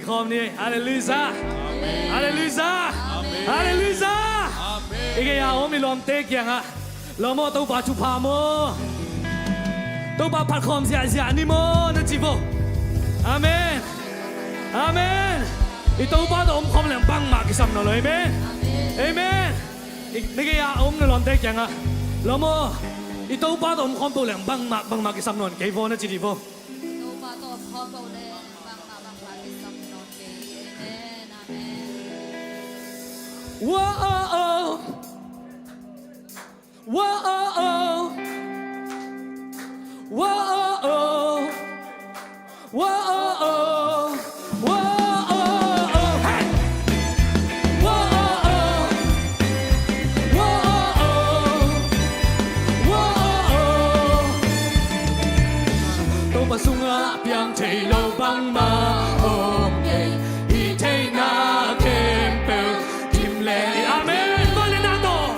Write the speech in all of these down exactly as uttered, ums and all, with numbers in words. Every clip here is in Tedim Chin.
Khawm ni. Halleluijah. Halleluijah. Halleluijah. I gei a om i lawmte kiangah, lawm aw, Topa thupha maw, Topa phatkhawm ziahziah ni maw na ci vo. Amen. Amen. I Topa tawh omkhawm leng bangmah kisam nawn lo. Amen. Amen. I, na gei a om na lawmte kiangah, lawm aw, i Topa tawh omkhawm peuh leng bangmah bangmah kisam nawn kei vo na ci dih vo. Topa tawh omkhawm peuh leng bangmah bangmah kisam nawn kei. Amen. Amen. Whoa, oh, oh. Whoa, oh, oh. Whoa, oh, oh. Whoa, oh, oh. Whoa, oh, oh. Hey! Whoa, oh, oh. Whoa, oh, oh. Whoa, oh, oh. Topa sungah piang thei lo bangmah om kei. Hih theihna khempeuh dim leh. Amen. Tua le na tawh.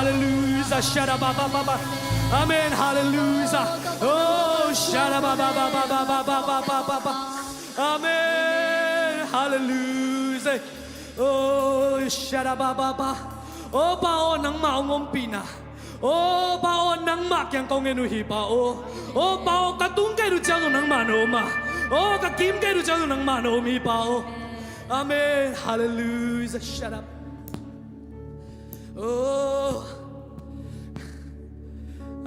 Hallelujah, shada ba ba ba ba. Amen, hallelujah. Oh, shada ba ba ba. Amen, hallelujah. Oh, shada ba ba ba. Oh, Pa aw, nangmah hong ompihna. Oh, Pa aw, nangmah kiang kong en uh hi, Pa aw. Oh, Pa aw, ka tung kei uh ciang uh nangmah na om a. Oh, ka kim kei uh ciang uh nangmah na om hi, Pa aw. Amen, hallelujah, shada. Oh,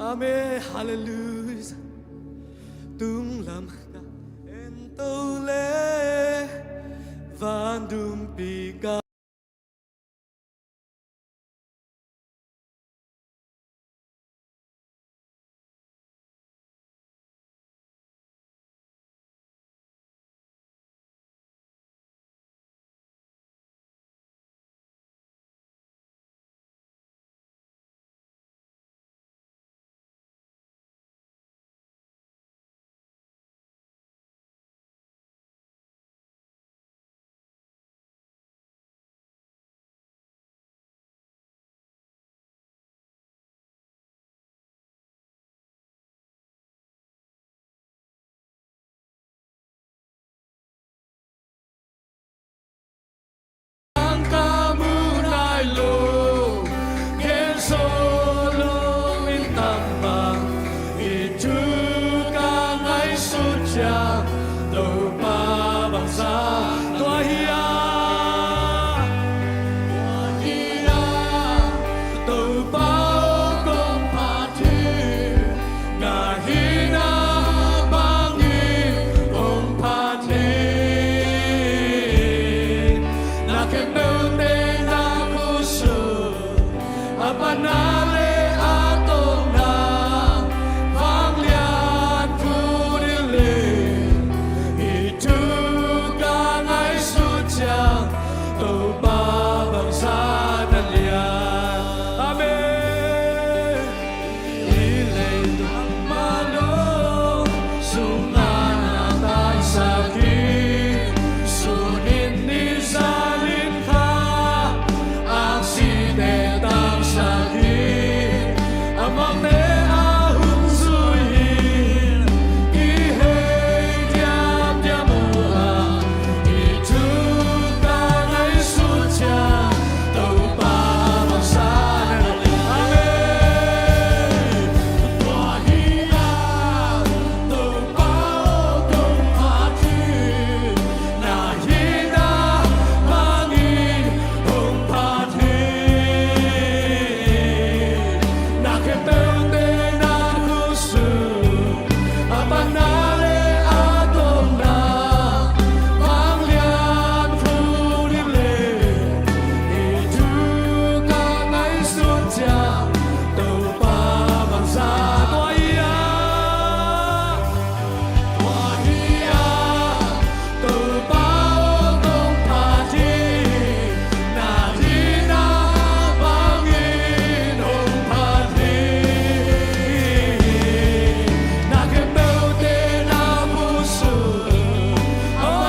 amen, hallelujah. Tunglam ka en to le, van dum pi ka Topa aw, kong phat hi, na hihna bangin hong phat hi. Na khempeuhte na khutsung, a patna le a tawpna, vanglian thu ding leh, hih thu ka ngaihsut ciang, Topa bangzah na lian. Amen. Hih leitung mah sungah na tangsak hi, sun in ni zan in kha aksite tangsak hi. Amaute a hun zui in kihei diamdiam uh a, hih thu ka ngaihsut ciang Topa bangzah na lian. Amen. Tua hi a, Topa aw, kong phat hi, na hihna bangin hong phat hi. Na khempeuhte na khutsung, a patna le a tawpna, vanglian thu ding leh, hih thu ka ngaihsut ciang, Topa bangzah. Tua hi a, tua hi a, Topa aw, kong phat hi, na hihna bangin hong phat hi. Na khempeuhte na khutsung, aw,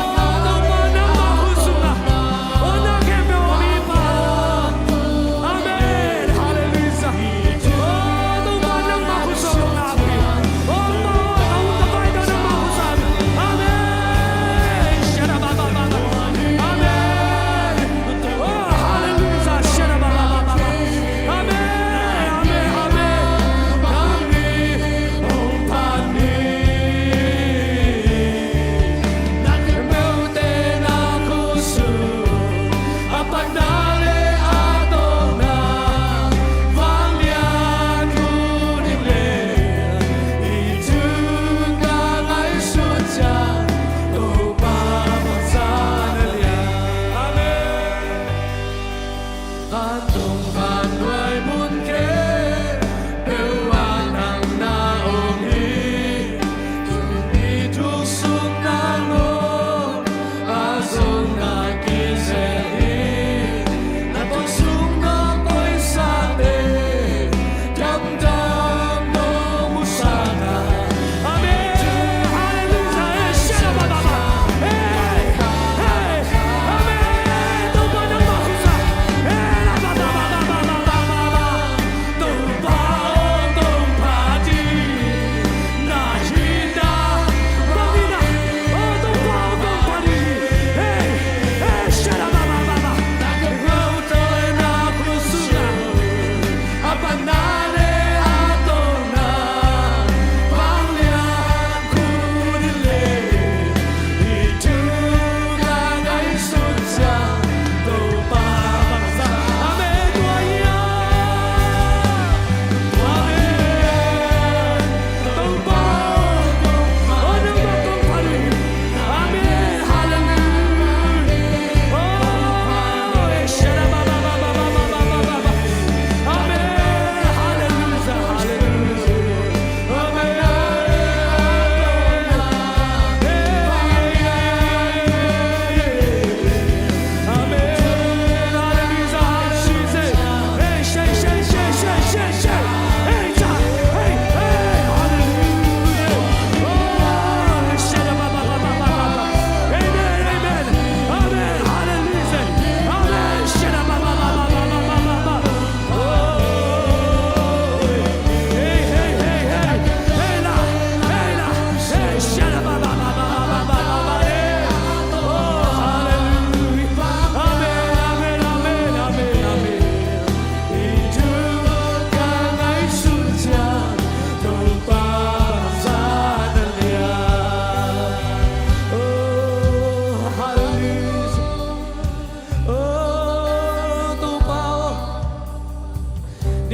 Topa nangmah khutsung a, aw, na khempeuh om hi, Pa. Amen. Hallelujah. Aw, Topa nangmah khutsung a, aw, Pa, aw, ka vai tawh nangmah khutsung a. Amen. Shada ba ba ba ba. Amen. Oh, hallelujah. Shada ba ba ba ba ba. Amen. Amen. Amen. Amen. Hong phat ni. Na khempeuhte na khutsung, a patna le a tawpna, vanglian thu ding leh, hih thu ka ngaihsut ciang, Topa bangzah na lian. Amen. Vantung vannuai mun khempeuh ah nang na om hi. Tuni thuk sung na ngawng a zong na kizel hi. Na tawh sung na pawisate, damdam nong musak a. Amen. Hallelujah. Hey, shada ba ba ba. Hey, hey. Amen. Topa nangmah khutsung. Hey, la ba ba ba.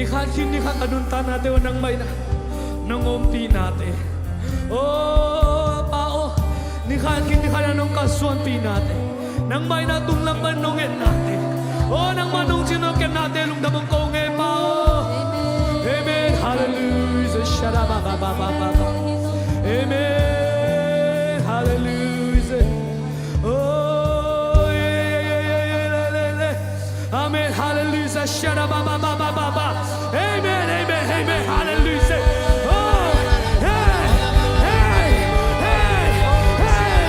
Nikhat khit nikhat ka nuntaknate uh nangmah in ah nong ompih nate. Aw Pa aw, nikhat khit nikhat in ah nong kalsuanpih nate. Nangmah in ah tunglam pan nong et nate. Aw nangmah nong cih nong kep nate lungdam hong ko ing e Pa aw. Amen. Halleluijah. Shadababababa. Amen. Halleluijah. Aw. Amen. Halleluijah. Shadabababababa. Amen. Amen. Amen. Halleluijah. Oh. Hey. Hey. Hey. Hey.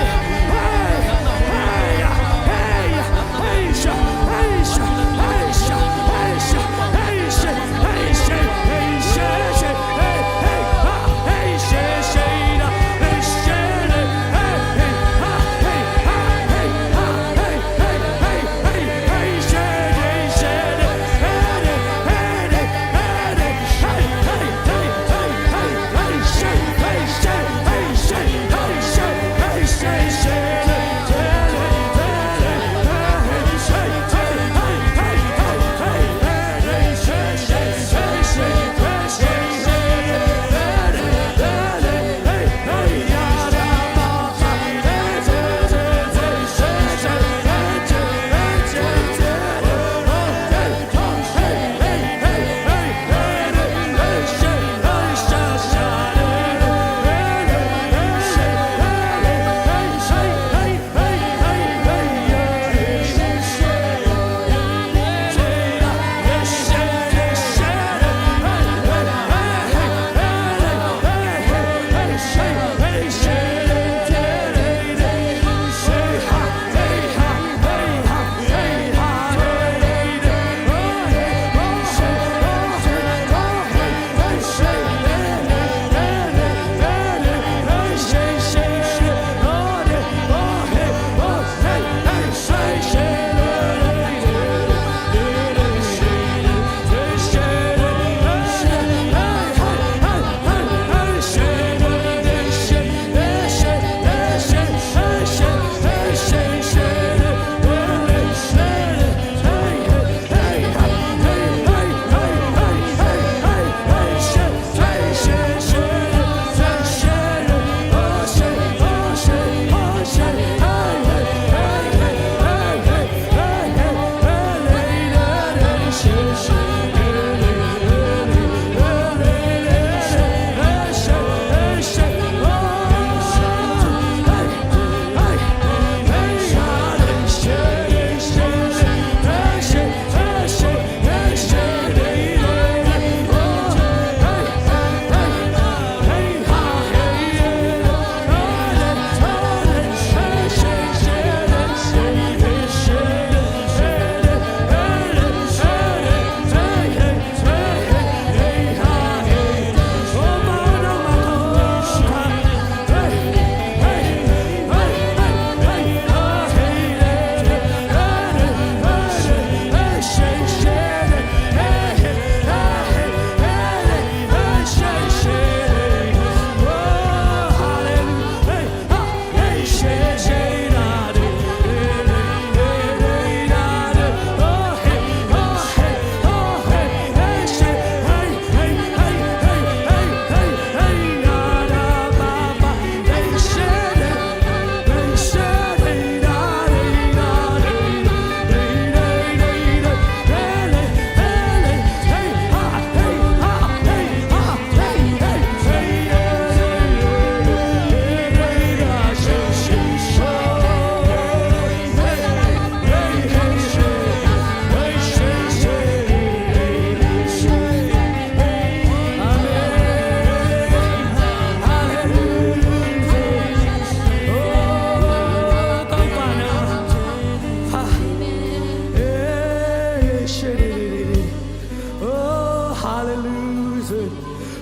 Oh, hallelujah.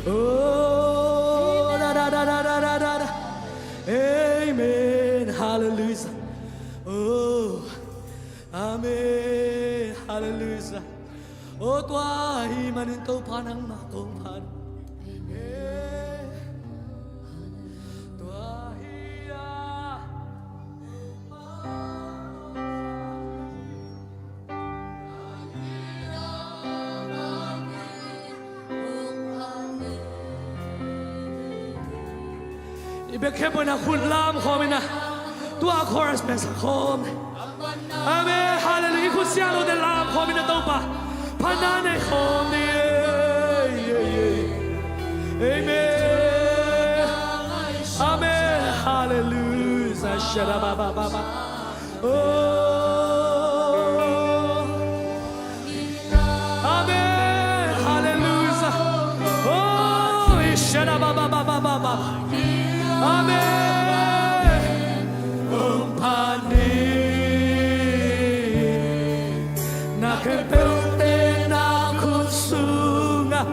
Oh, da, da, da. Amen. Hallelujah. Oh, amen. Hallelujah. Oh, tua ahih manin Topa nangmah kong phat. Amen. Tua hi a. Biakkhia buaina khut lam khawm in a, tua chorus pen sa khawm. Amen. Halleluiah. I khut siang lote lam khawm in a, Topa phatna nei khawm ni. Amen. Amen. Halleluiah. Shada ba ba ba ba. Oh. Amen. Halleluiah. Oh, ishada ba ba ba ba ba ba. Amen. Kong phat ni na khempeuhte na khut sungah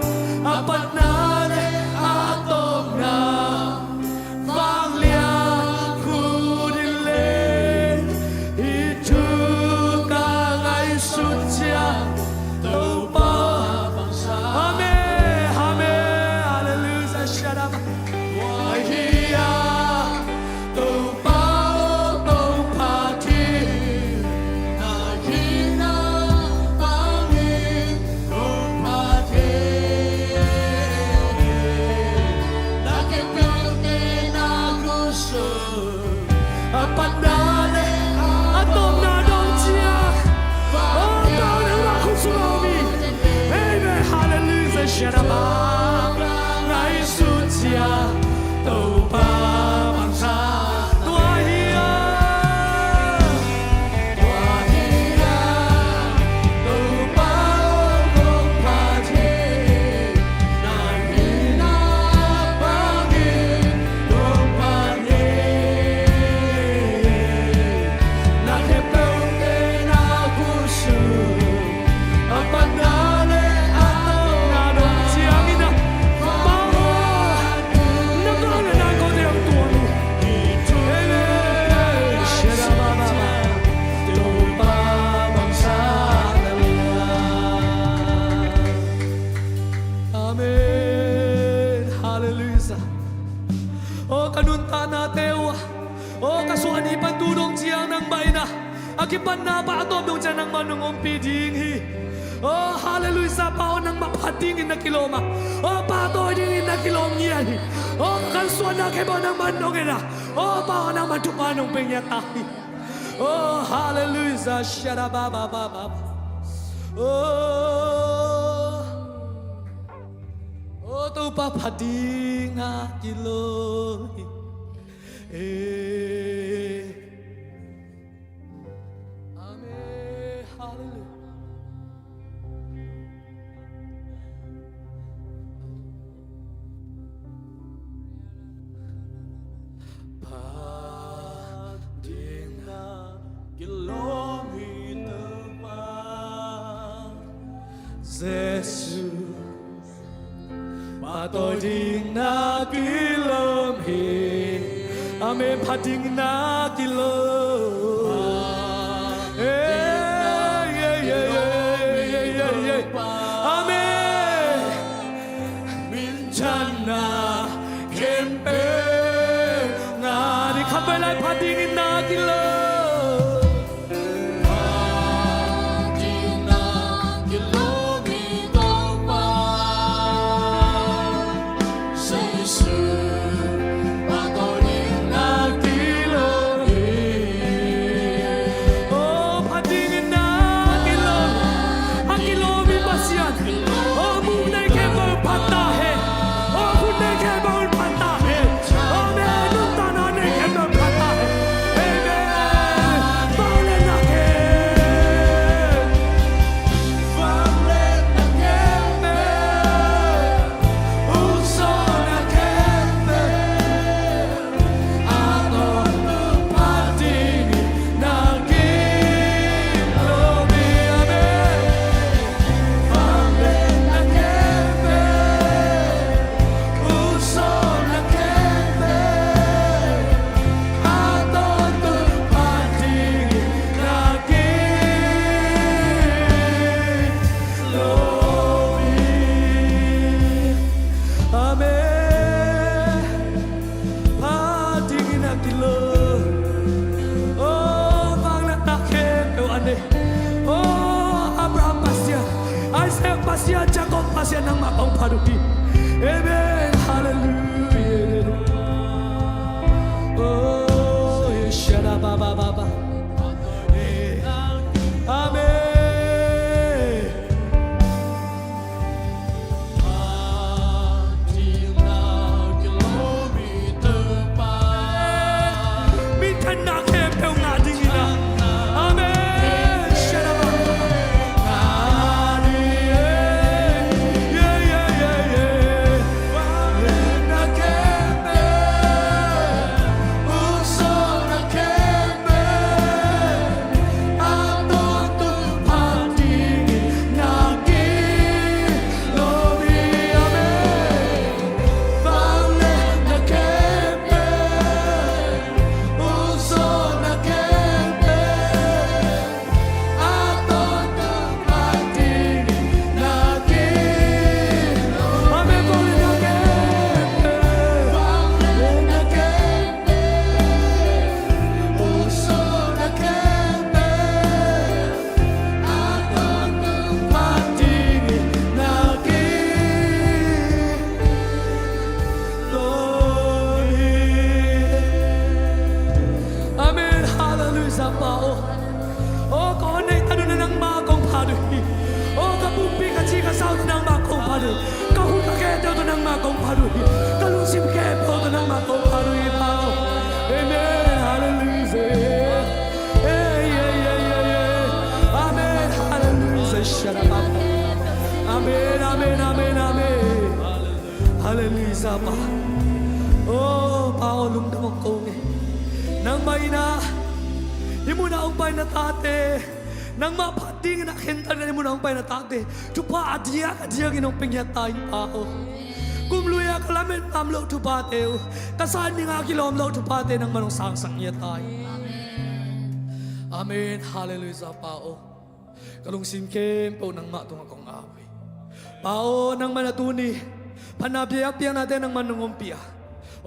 a patna le a tawpna vanglian khut in le, hih thu ka ngaihsut ciang Topa. Amen, amen, halleluiah, shut up. Tua hi a, Topa aw, kong phat hi, na hihna bangin kong phat hi. Na khempeuhte na khut sung a patna le a tawpna dong ciang, oh, Topa nang na khut sung a om hi. Amen. Halleluiah. Shut up. Ngaihsut ciang Topa bangsa. Tua hi a, tua hi a, Topa aw, kong phat hi. Na hihna bangin kong phat hi. Na khempeuhte na khut sung a patna le a tawpna dong ciangin a, Topa aw, na vangliatna kote hong tuan uh. Amen. Shadababa. Topa bangsa na lia. Amen. Halleluiah. Oh, ka nuntaknate uh ah, oh, ka suah ni pan tu dong ciang nangmah in a, a kipatna pan a tawp dong ciang nangmah nong ompih ding hi. Oh, halleluiah. Pa aw, nangmah phat dingin na kilawm a, oh, pahtawi dingin na kilawm ngiat hi. Oh, ka kalsuanna khempeuh nangmah nong en a, oh, Pa aw, nangmah thupha nong pia ngiat ta hi. Oh, halleluiah. Shadababa. Oh, oh, Topa phat ding na kilawm hi. Eh. Amen. Halleluiah. Phat ding na kilawm hi Topa Jesu. Pahtawi ding na kilawm hi. Amen. Phat ding na kilawm. Amen. Minthanna khempeuh ngah ding, khatvei lai phat dingin na kilawm. Oh, phat dingin na kilawm. A kilawm i Pasian. Oh, muk nei khempeuh phat ta hen. Oh, khut nei khempeuh phat ta hen. Amen. Nuntakna nei khempeuh phat ta hen. Amen. Vangliatna khempeuh, vangliatna khempeuh, hong sawlna khempeuh, a tawntungpa dingin na kilawm hi. Amen. Amen. Phat dingin na kilawm. Oh, vangliatna khempeuh a nei. Oh, Abraham Pasian, Isaac Pasian, Jacob Pasian, nangmah kong phat uh hi. Amen. Halleluiah. Kong phat uh hi. Ka lungsim khempeuh tawh nangmah kong phat uh hi, Pa aw. Amen. Halleluijah. Ei, ei, ei, ei, ei. Amen. Halleluijah. Shut up. Amen, amen, amen, amen. Halleluijah, Pa. Oh, Pa aw, lungdam hong ko ing e. Nangmah in ah hih munah hong pai na tate, nangmah phat dingin ah khentat in ah hih munah hong pai na tate thupha a diak a diakin hong pia ngiat ta in, Pa aw. Kum lui-a ka lamet ngam loh thuphate uh, ka san dingin kilawm loh thuphate nangmah hong sangsak ngiat ta in. Amen. Halleluijah, Pa aw. Ka lungsim khempeuh nangmah tungah kong ap uh hi. Pa aw, nangmah in ah tuni phatna biakpiaknate nangmah in hong ompih a,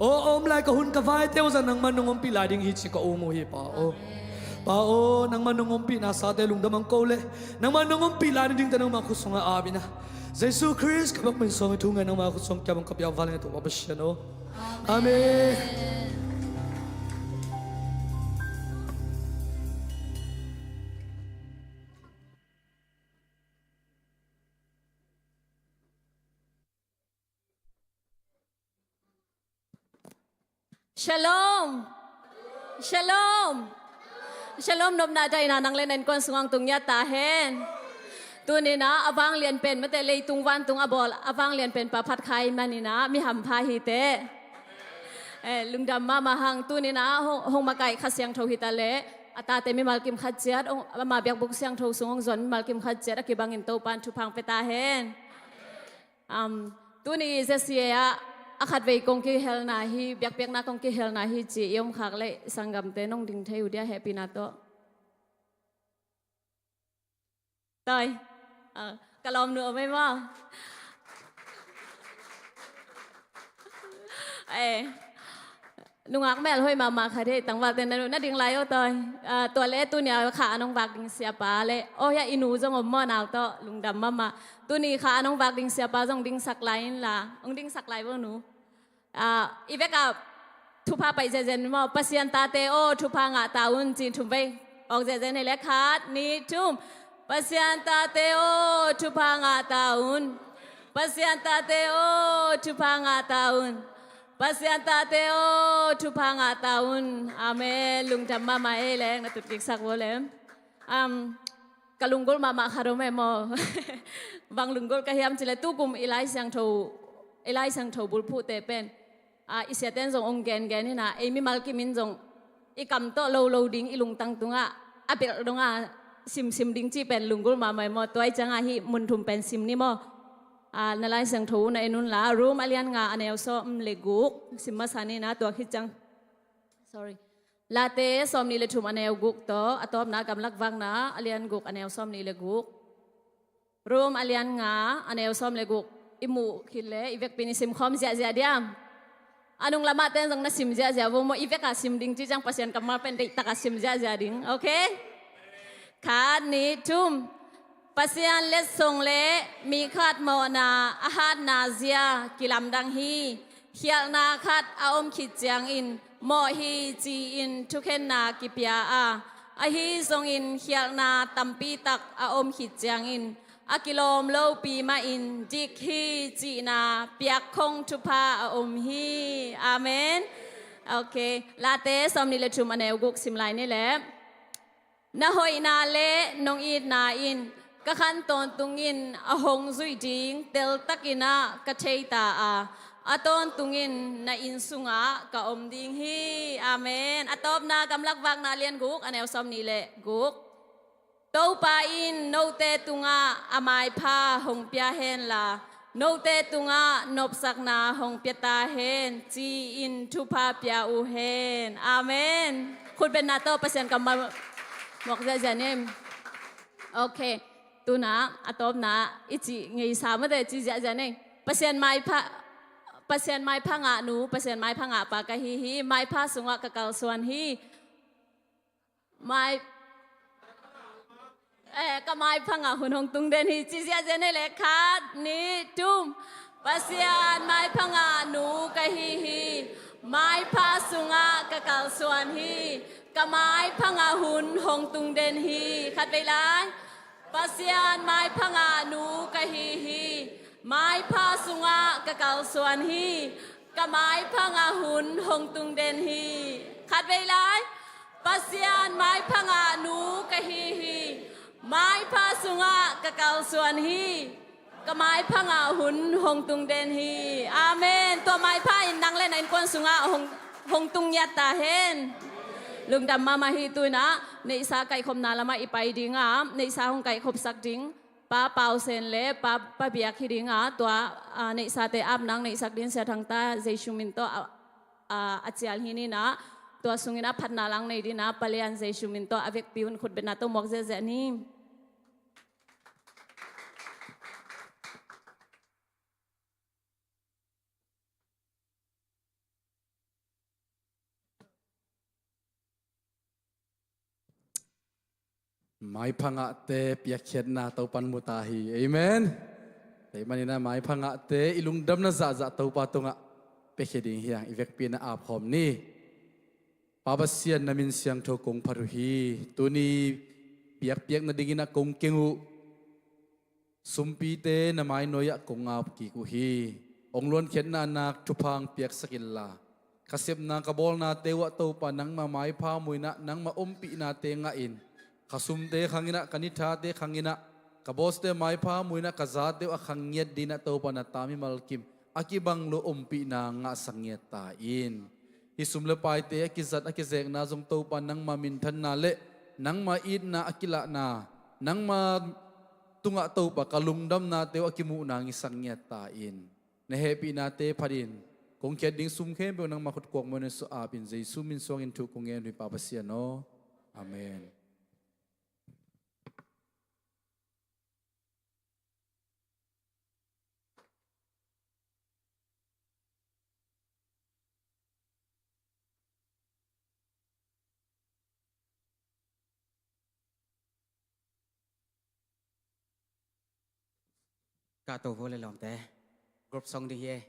aw, a om lai ka hun ka vaite uh zah nangmah in hong ompih lai ding hi ci ka um uh hi, Pa aw. Pa aw, nangmah in hong ompih nasate lungdam hong ko leh, nangmah in hong ompih lai nadingte nangmah khut sungah ap in ah, Jesu Khrist ka biak min suang hi thu ngen, nangmah khut sung kiam hong ka pia val nge, Topa Pasian aw. Amen. Shalom. Shalom. Shalom nopna daihna nang le na innkuan sungah hong tung ngiat ta hen. Tuni in ah a vanglian pen, mate, leitung vantung a bawl a vanglian pen Pa Phatkha ahih manin ah mi hampha hi teh. Eh, lungdam mahmah hang. Tuni in ah hong, hong makaih Kha Siangtho hi ta leh, a tate mimal kim khat ciat, hong, ama biakbuk siangtho sung hong zuan mimal kim khat ciat a kibangin Topa'n thupha hong pia ta hen. Um, tuni Z C A ah a khatvei kong kihelna hi, biakpiakna kong kihelna hi ci i om khak leh, sanggamte nong ding thei uh dia, hehpihna tawh. Toi. Ah, ka lawmnu om ei maw? Eh. Nungak melhoih mahmah khat hi, tangvalte na, na ding lai aw, Toi. Ah, tua leh tuni a kha a nong vak ding siapa leh, aw, hiah i nu zong om maw, nau tawh, lungdam mahmah. Tuni kha a nong vak ding siapa zong dingsak lai inla, hong dingsak lai vo, nu. Ah, i vekah thupha pai zenzen maw. Pasian tate aw, thupha ngah ta un, ci-in thum vei awk zenzen hi leh, khat, nih, thum. Pasian tate aw, thupha ngah ta un. Pasian tate aw, thupha ngah ta un. Pasian tate aw, thupha ngah ta un. Amen. Lungdam mahmah ei leng, na tut kiksak vo lem. Um, ka lunggulh mahmah khat om ei maw. Bang lunggulh ka hiam cih leh, tukum i Lai Siangtho, i Lai Siangtho bulphuhte pen, ah, i siate'n zong hong gengen in ah, ei mimal kim in zong i kam tawh lo lo ding, i lungtang tungah a belh dongah simsim ding cih pen lunggulh mahmah ei maw. Tua ahih ciangah hih mun thum pen sim ni maw. Ah, na Lai Siangtho uh na en unla, Rom a lian nga a neu sawm le guk sim masa ni in ah, tua khit ciang. Sorry. Late sawmnih le thum a neu guk tawh, a tawpna Gamlak Vakna a lian guk a neu sawmnih le guk. Rom a lian nga a neu sawm le guk. I muh khit leh i vekpi in i simkhawm ziahziah diam? A nung lamah te'n zong na sim ziahziah vo maw. I vekah sim ding cih ciang Pasian kammal pen deihtakah sim ziahziah ding. Okay? Khat, nih, thum. Pasian letsong le mi khat mawhna a hatna zia kilamdang hi. Khialhna khat a om khit ciangin mawh hi ci-in thukhenna kipia a, ahi zongin khialhna tampi tak a om khit ciangin a kilawm lopi mahin dik hi cihna piakkhong thupha a om hi. Amen. Okay. Late sawmnih le thum a neu guk sim lai ni leh. Na hoihna le nong itna in ka khan tawntungin a hong zuih ding teltakin ah ka thei ta a, a tawntungin na inn sungah ka om ding hi. Amen. A tawpna Gamlak Vakna a lian guk a neu sawmnih le guk. Topa in note tungah a maipha hong pia henla, note tungah nopsakna hong pia ta hen, ci-in thupha pia uh hen. Amen. Khutbetna tawh Pasian kammal muak ziahziah ni. Okay. Tu-in ah a tawpna i cih ngeisa mate, ci ziahziah ni. Pasian maipha, Pasian maipha ngah nu, Pasian maipha ngah pa ka hi hi. Maipha sungah ka kalsuan hi. Mai, eh, ka maipha ngah hun hong tung den hi, ci ziahziah ni leh. Khat, nih, thum. Pasian maipha ngah nu ka hi hi. Maipha sungah ka kalsuan hi. Ka maipha ngah hun hong tung den hi. Khat vei lai. Pasian maipha ngah nu ka hi hi. Maipha sungah ka kalsuan hi. Ka maipha ngah hun hong tung den hi. Khatvei lai. Pasian maipha ngah nu ka hi hi. Maipha sungah ka kalsuan hi. Ka maipha ngah hun hong tung den hi. Amen. Tua maipha in nang le na innkuan sungah hong, hong tung ngiat ta hen. Lungdam mahmah hi. Tu-in ah neihsa kaihkhopna lamah i pai ding a, neihsa hong kaihkhopsak ding Pa Pau Sen le Pa, Pa Biak hi ding a, tua, ah, neihsate ap nang neihsak ding Sia Thang Ta Jesu min tawh a, a, a cial hi ni-in ah, tua sungin ah phatna lang nei ding a Pa Lian Jesu min tawh a vekpi un khutbetna tawh muak ziahziah ni. Maipha ngahte piakkhiatna Topan mu ta hi. Amen. Tua ahih manin ah maipha ngahte i lungdamna zahzah Topa tungah piakhia ding hi hang. I vekpi-in ah ap khawm ni. Pa Pasian, na min siangtho kong phat uh hi. Tuni biakpiakna dingin ah kong keng uh sumpite na mai nuai-ah kong ap kik uh hi. Hong luankhiatna nak thupha hong piaksak inla, ka sepna ka bawlnate uhah Topa nangma maipha muhna, nangma ompihnate ngahin, ka sumte khangin ah, ka nithate khangin ah, ka bawste maipha muhna, ka zate uh a khang ngiat dingin ah Topa na ta mimal kim a kibang lo ompihna ngahsak ngiat ta in. Hih sum le paite a kizat a kizekna zong Topa nangma minthanna le nangma itna a kilahna, nangma tungah Topa ka lungdamnate uh a kimuhna ngisak ngiat ta in. Na hehpihnate phatin kong khiat ding sum khempeuh nangma khut kuakmuan in sung ap in, Jesu min suangin thu kong ngen uh hi Pa Pasian aw. Amen. Ka to vo le lawmte. Group song ding hi e.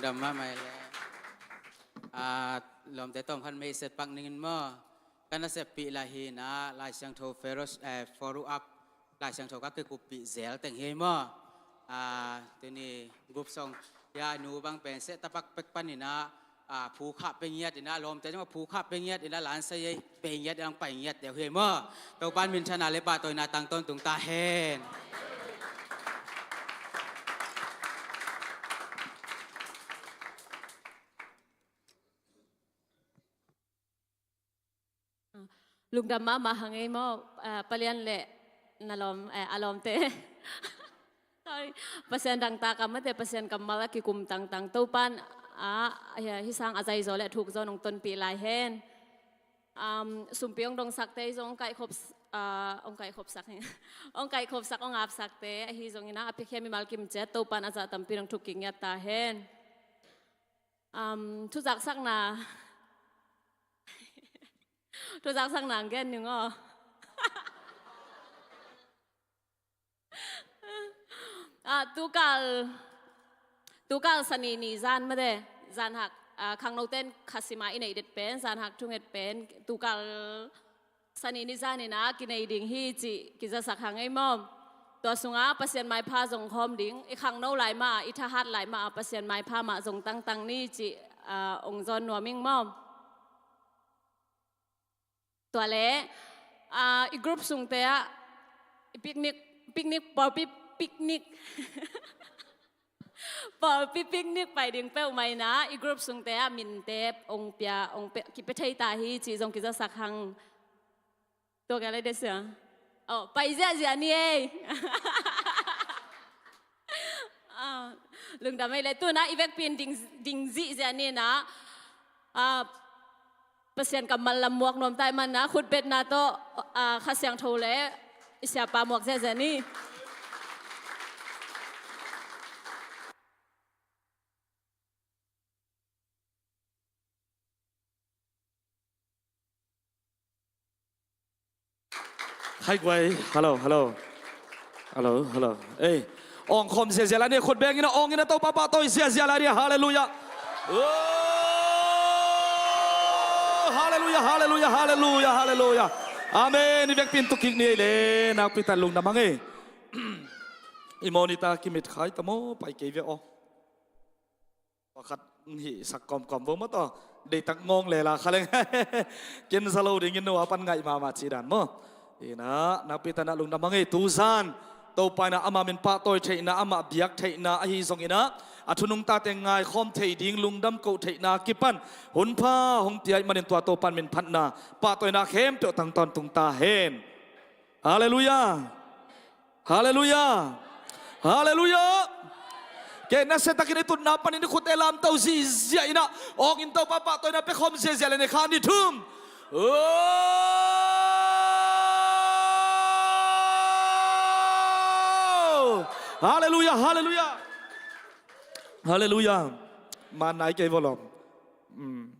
Dam mahmah le. A, lawmte tawm khat mei set pak ningin maw. Ka naseppih lai hi-in ah, Lai Siangtho Fellowship, eh, Follow Up, Lai Siangtho ka kikuppih zel teng hi maw. A, tuni group song, ya nu bang pen seh tapak pek panin ah, a, phu khah pe ngiat in ah, lawmte zong a phu khah pe ngiat in ah, lansai ei pe ngiat in ah, pai ngiat deuh hi maw. Topa'n minthanna le pahtawina tangtawn tung ta hen. Lungdam mahmah hang ei maw, ah, Pa Lian le na lawm, eh, a lawmte. Sorry. Pasian dangtak a mate, Pasian kammal a kikum tangtang Topa'n, ah, hi, hi sang a zaizaw le thukzaw nong tonpih lai hen. Um, sumpi hong dongsakte zong hong kaikhop, ah, hong kaikhopsak hi. Hong kaikhopsak, hong apsakte ahi zongin ah, a piakhia mimal kim ciat Topa'n a zah tampi nong thukkik ngiat ta hen. Um, thuzaksakna. Thuzaksakna ang gen ning aw. Ah, tukal, tukal Sani ni zan mate, zanhak, ah, khangnote'n khasim a i neih det pen, zanhak thunget pen, tukal Sani ni zanin ah kinei ding hi cih kizasak hang ei maw. Tua sungah Pasian maipha zong khawm ding, i khangno lai mah, i thahat lai mah, Pasian maipha mah zong tangtang ni cih, ah, hong zawn nuam ing maw. Tua le, ah, i group sungte ah, i picnic, picnic, pawlpi picnic. Pawlpi picnic pai ding peuhmah in ah, i group sungte ah minte hong pia, hong pia, kipia thei ta hi cih zong kizasak hang. Tua ka le de sia. Oh, pai ziahziah ni ei. Ah, lungdam ei le, tu-in ah i vekpi in ding, ding zihziah ni in ah, ah, Pasian kammal lam muak nuam ta ahih manin ah, khutbetna tawh, ah, Kha Siangtho le i siapa muak ziahziah ni. Hai guai, hello, hello. Hello, hello. Ei, awng khawm ziahziah lai ni, khut beng in ah awng in ah Topa pahtawi ziahziah lai ni, halleluiah. Oh, halleluiah, halleluiah, halleluiah, halleluiah. Amen. I vekpi in tuk kik ni ei le, nakpi tak lungdam hang ei. I monitor kimit khai ta maw, pai kei ve aw. Pakhat hih sak kawmkawm vo maw taw. Deihtak ngawng lela kha leng. Ken za lo dingin no a pan ngaih mahmah cih dan maw. Inah, nakpi tak in ah lungdam hang ei, tu zan Topa in ah ama min pahtawi theihna, amah biak theihna ahi zongin ah, a thu nungtate ngaikhawm thei ding lungdam koh theihna kipan hun pha hong pia ahih manin tua Topa in min phatna, pahtawina khempeuh tang tawntung ta hen. Halleluiah. Halleluiah. Halleluiah. Kei, nasia takin i tutna panin i khutte lamto ziahziah in ah, awng in Topa pahtawina pia khawm ziahziah le, ni khat, ni thum. Oh! Halleluiah, halleluiah. Halleluiah. Man nai kei vo lawm. Hmm.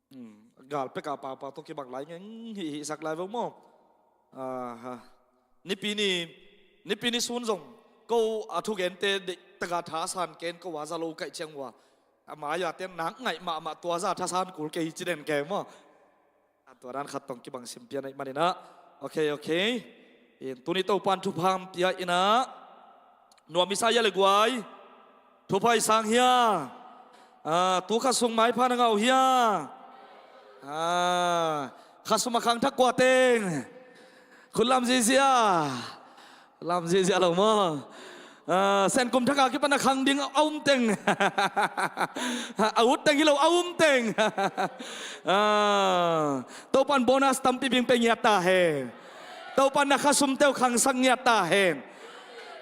Hmm, gal pek a papa tawh kibang lai ngeng hih, hih sak lai vo maw. Aha. Nipi ni, nipi ni sun zong ko a thugente deihtak a thasan ken ko a za lo kaih ciang uh a, a mai-a ten nak ngaih mahmah, tua za thasan kul kei hi ci den kei maw. A tua dan khat tawh kibang sim pian ahih manin ah. Okay, okay. In tuni Topa'n thupha hong pia in ah. Nuam i sa hia le guai? Thupha i sang hia? Ah, tu kha sung maipha na ngah uh hia? Ah, kha sung a khangthak kua teng? Khut lam ziahziah. Lam ziahziah lo maw. Ah, Senkum thak a kipan a khang ding a um teng. A ut teng hi lo, a um teng. Ah, Topa'n bonus tampi bing pe ngiat ta hen. Topa'n na kha sumte uh khangsak ngiat ta hen.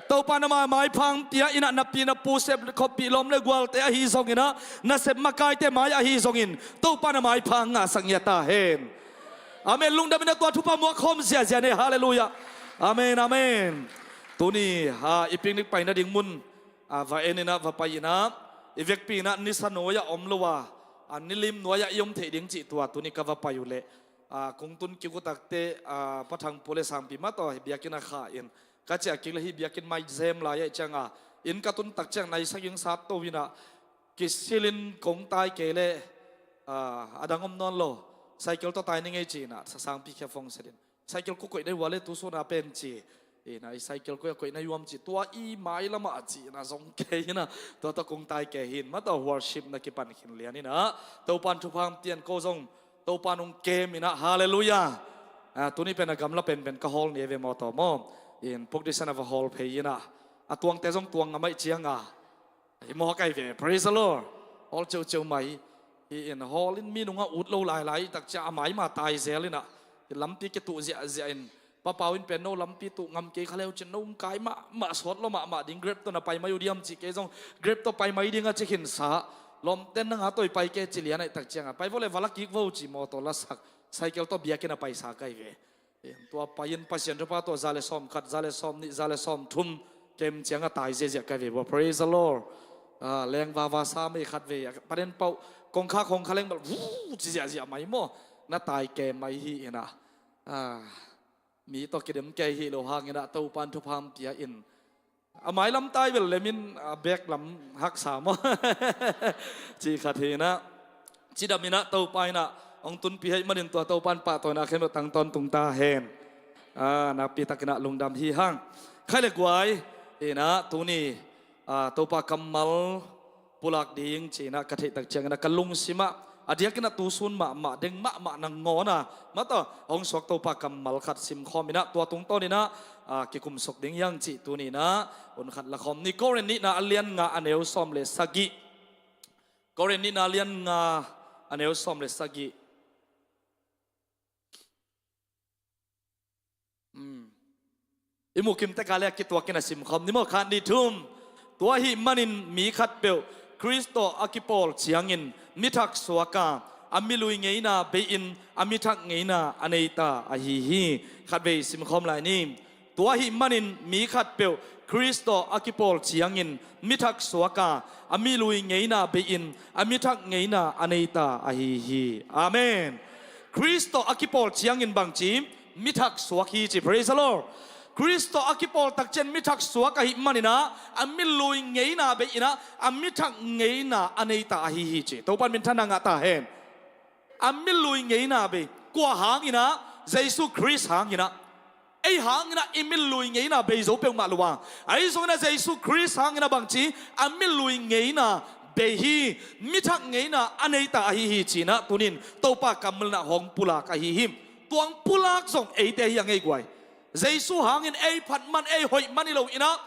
Topa'n ama maipha hong pia in ah, na pi na pu, sep, khoppih, lawm le gualte ahi zongin ah, nasep makaite mai ahi zongin, Topa'n a maipha hong ngahsak ngiat ta hen. Amen. Lungdam in ah tua thupha muak khawm ziahziah ni. Halleluiah. Amen, amen. Tuni, ah, i picnic paina ding mun, ah, va en in ah, va pai in ah, i vekpi in ah nisa nuai-ah om lo a, ah, nilim nuai-ah i om theih ding cih tua tuni ka va pai uh leh, ah, kong tun kik uh takteh, ah, Pa Thang Pu le Sangpi mah tawh hih biakinn ah kha in, ka ciah kik leh hih biakinn mai zem lai ahih ciangin, inn ka tun tak ciang naisakin sat to in ah, Kisilin kong tai kei leh, ah, a dang om nawn lo. Cycle tawh tai ni ngei ci-in ah, sasangpi khia fong sedin. Cycle kua koih na hi ua le tu suna pen ci. Ina i cycle kua koih na hi uam ci. Tua i mai lamah ci-in ah zong kei in ah. Tua tawh kong tai kei hi in. Mah tawh worship na kipan khin lian in ah. Topan thupha hong pia in ko zong. Topan hong kem in ah. Halleluiah. Ah, tuni pen a gamla penpen ka hawl ni ve maw tawh maw. In pukdisan a va hawl phei in ah. A tuangte zong tuang a maih ciang a. Hi mawk ai ve, praise the Lord. Hawl ceuceu mai. Hi in hawl in mi nungah ut lo lailai tak ciang a mai mah tai zel in ah. Hi lampi kituh ziahziah in. Papau in pen no lampi tuh ngam kei kha leu cin no um kai mahmah sawt lo mahmah ding Grab tawh na pai mai uh diam ci kei zong Grab tawh pai mai ding a ci khin sa. Lawmten na nga tawh i pai kei ci lian ai tak ciang a. Pai vo le va la kik vo ci mawtaw la sak. Cycle tawh biakinn a paisa kai ve. Tua pai in Pasian thupha tawh za le sawm khat, za le sawm nih, za le sawm thum kem ciang a tai ziahziah kai ve bua. Praise the Lord. Ah, leng vava sa mei khat ve. Panen pauh kongkha kongkha leng bal. Vuu, ci ziahziah mai maw. Na tai kem mai hi in ah. Ah, mi tawh kidem kei hi lo hang in ah Topan thupha hong pia in. A mailam tai bel lemin a bek lam haksa maw. Cih khat hi in ah. Cidam in ah Topa in ah hong tunpih ahih manin tua Topan pahtawina khempeuh tang tawntung ta hen. Ah, nakpi takin ah lungdam hi hang. Khai le guai in ah tuni, ah, Topa kammal pulak ding ci-in ah ka theih tak ciangin ah ka lungsim ah a diakin ah tusun mahmah deng mahmah nangawn a mah tawh hong suak Topa kammal khat simkhawm in ah tua tungtawn in ah, ah, kikumsuk ding hi hang cih tuni in ah hun khat lakhawm ni. Korin nihna a lian nga a neu sawm le sagih. Korin nihna a lian nga a neu sawm le sagih. Hmm. I mukim tek a le a kituakin a simkhawm ni maw khat nih thum. Tua ahih manin mi khatpeuh Khrist tawh a kipawl ciangin mi thak suak a, a mi lui ngeina bei-in a mi thak ngeina a nei ta ahi hi. Khatvei simkhawm lai ni. Tua ahih manin mi khatpeuh Khrist tawh a kipawl ciangin mi thak suak a, a mi lui ngeina bei-in a mi thak ngeina a nei ta ahi hi. Amen. Khrist tawh a kipawl ciangin bangci mi thak suak hi ci. Praise the Lord. Khrist tawh a kipawl tak ciang mi thak suak ahih manin ah a mi lui ngeina bei-in ah a mi thak ngeina a nei ta ahi hi ci. Topan minthanna ngah ta hen. A mi lui ngeina bei. Kua hangin ah? Jesu Khrist hangin ah. Ei hangin ah i mi lui ngeina bei zo peuhmah lo a, ahi zongin ah Jesu Khrist hangin ah bangci a mi lui ngeina bei hi. Mi thak ngeina a nei ta ahi hi ci-in ah tunin Topa kammal in ah hong pulak ahi hi. Tua hong pulak zong eite hi a ngei guai. Jesu hangin ei phat man ei hoih man hi lo in ah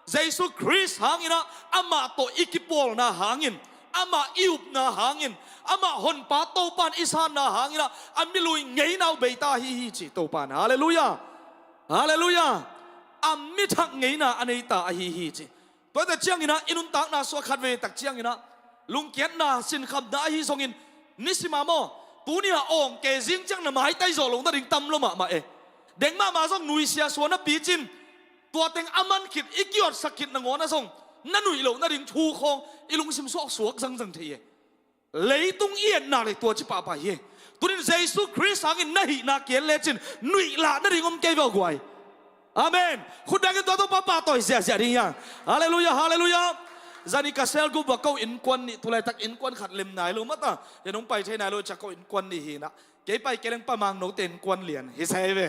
Jesu Khrist hangin ah amah tawh i kipawlna hangin, amah i upna hangin, amah Honpa Topan i sanna hangin ah a mi lui ngeina uh bei ta ahi hi ci Topan. Halleluiah. Halleluiah. A mi thak ngeina a nei ta ahi hi ci. Tua tak ciangin ah i nuntakna sungah khatvei tak ciangin ah lungkiatna sinkhamna ahi zongin nisim a maw, tuni a awng ke zing ciang na maitai zawh loh nading tam lo mahmah e. Deng mahmah zong nuisia suan a picin tua teng a man khit i kiawtsak khit nangawn ah zong na nuih loh nading thu khawng i lungsim sungah suak zangzang thei e. Leitung i etna le tua ci pahpah hi e. Tunin Jesu Khrist hangin na hihna kiat lecin nuih lah nading om kei ve aw guai. Amen. Khut bengin tua tawh pahpah tawi ziahziah ding hi hang. Halleluiah, halleluiah. Zani ka cell group ah ko innkuan nih, tulaitak innkuan khat lem nai lo mata, hong pai thei nai lo ciang ko innkuan nih hi in ah. Kei pai kei leng Pa Mang Note innkuan lian hi sa hi ve.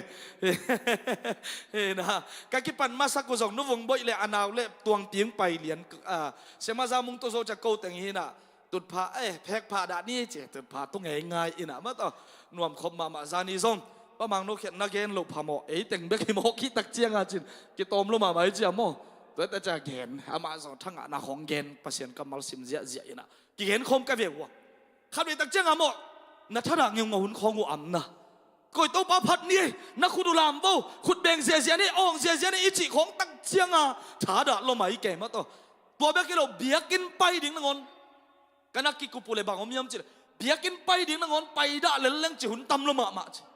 Hi in ah, ka kipan masak uh zong Nu Vung Boih le a nau le Tuang Ping pai lian, ah, Siama Za Mung tawh zo ciang ko teng hi in ah. Tutphah, eh, phekphah dah ni ci, tutphah tu ngeingai in ah mata, nuam khop mahmah. Zani zong Pa Mang Note khiat na gen loh phamawh, ei teng bek hi mawk hi tak ciang a cin kitawm lo mahmah hi ci a maw. Tua hi tak ciang gen, amah zong thangahna khawng gen, Pasian kammal sim ziahziah in ah kigen khawm ka ve uh a. Khatvei tak ciang a maw, na thadah ngeungau hun khawng uh am na. Koi Topa phat ni, na khut uh lam vo, khut beng ziahziah ni, awng ziahziah ni i cih khawng tak ciang a thadah lo mai kei mata. Tua bek hi lo, biakinn pai ding nangawn, ka na kikup uh le bang om hiam cih leh, biakinn pai ding nangawn pai dah lel leng ci hun tam lo mahmah ci.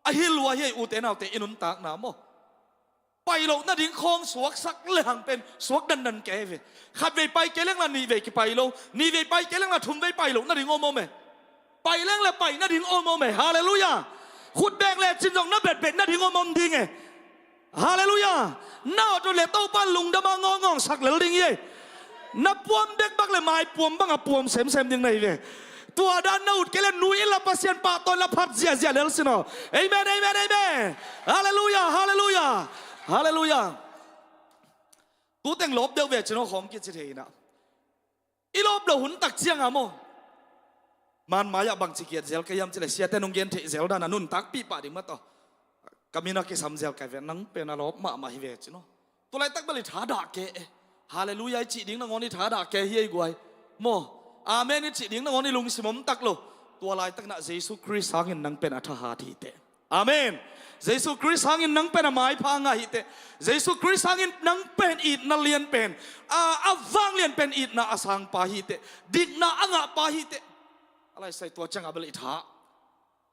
A hi lua hi ei, ute naute, i nuntakna maw. Pai loh nading khawng suaksak le hang pen suak dandan kei ve. Khatvei pai kei leng la nihvei kipai lo, nihvei pai kei leng la thumvei pai loh nading om om e. Pai leng le pai nading om om e. Halleluiah. Khut beng lecin zong na betbet nading om om ding e. Halleluiah. Na awt uh le Topa lungdam a ngawngawng sak lel ding hi e. Na puam bek bak le mai puam bang a puam semsem ding na hi ve. Tua dan na ut kei le nu in la Pasian pahtawi la phat ziahziah lel sin aw. Amen, amen, amen. Halleluiah, halleluiah, halleluiah. Tu teng lawp deuh ve cin aw khawng kici thei inah. I lawp loh hun tak cianga maw, man mai-ah bangci kiat zel ka hiam cileh siate nong gen theih zel dana nuntakpih pah ding mataw. Ka mina kisam zel kai ve, nang pen a lawp mahmah hi ve cin aw. Tulaitak bel i tha dah kei e. Halleluiah i cih ding nangawn i tha dah kei hi ei guai. Maw, amen i cih ding nangawn i lungsim om tak lo. Tua laitak nah Jesu Khrist hangin nang pen a thahat hi teh. Amen. Jesu Khrist hangin nang pen a maipha a ngah hi teh. Jesu Khrist hangin nang pen itna lian pen, a, a vanglian pen itna a sangpa hi teh. Dikna a ngahpa hi teh. A laisai tua cianga bel i tha.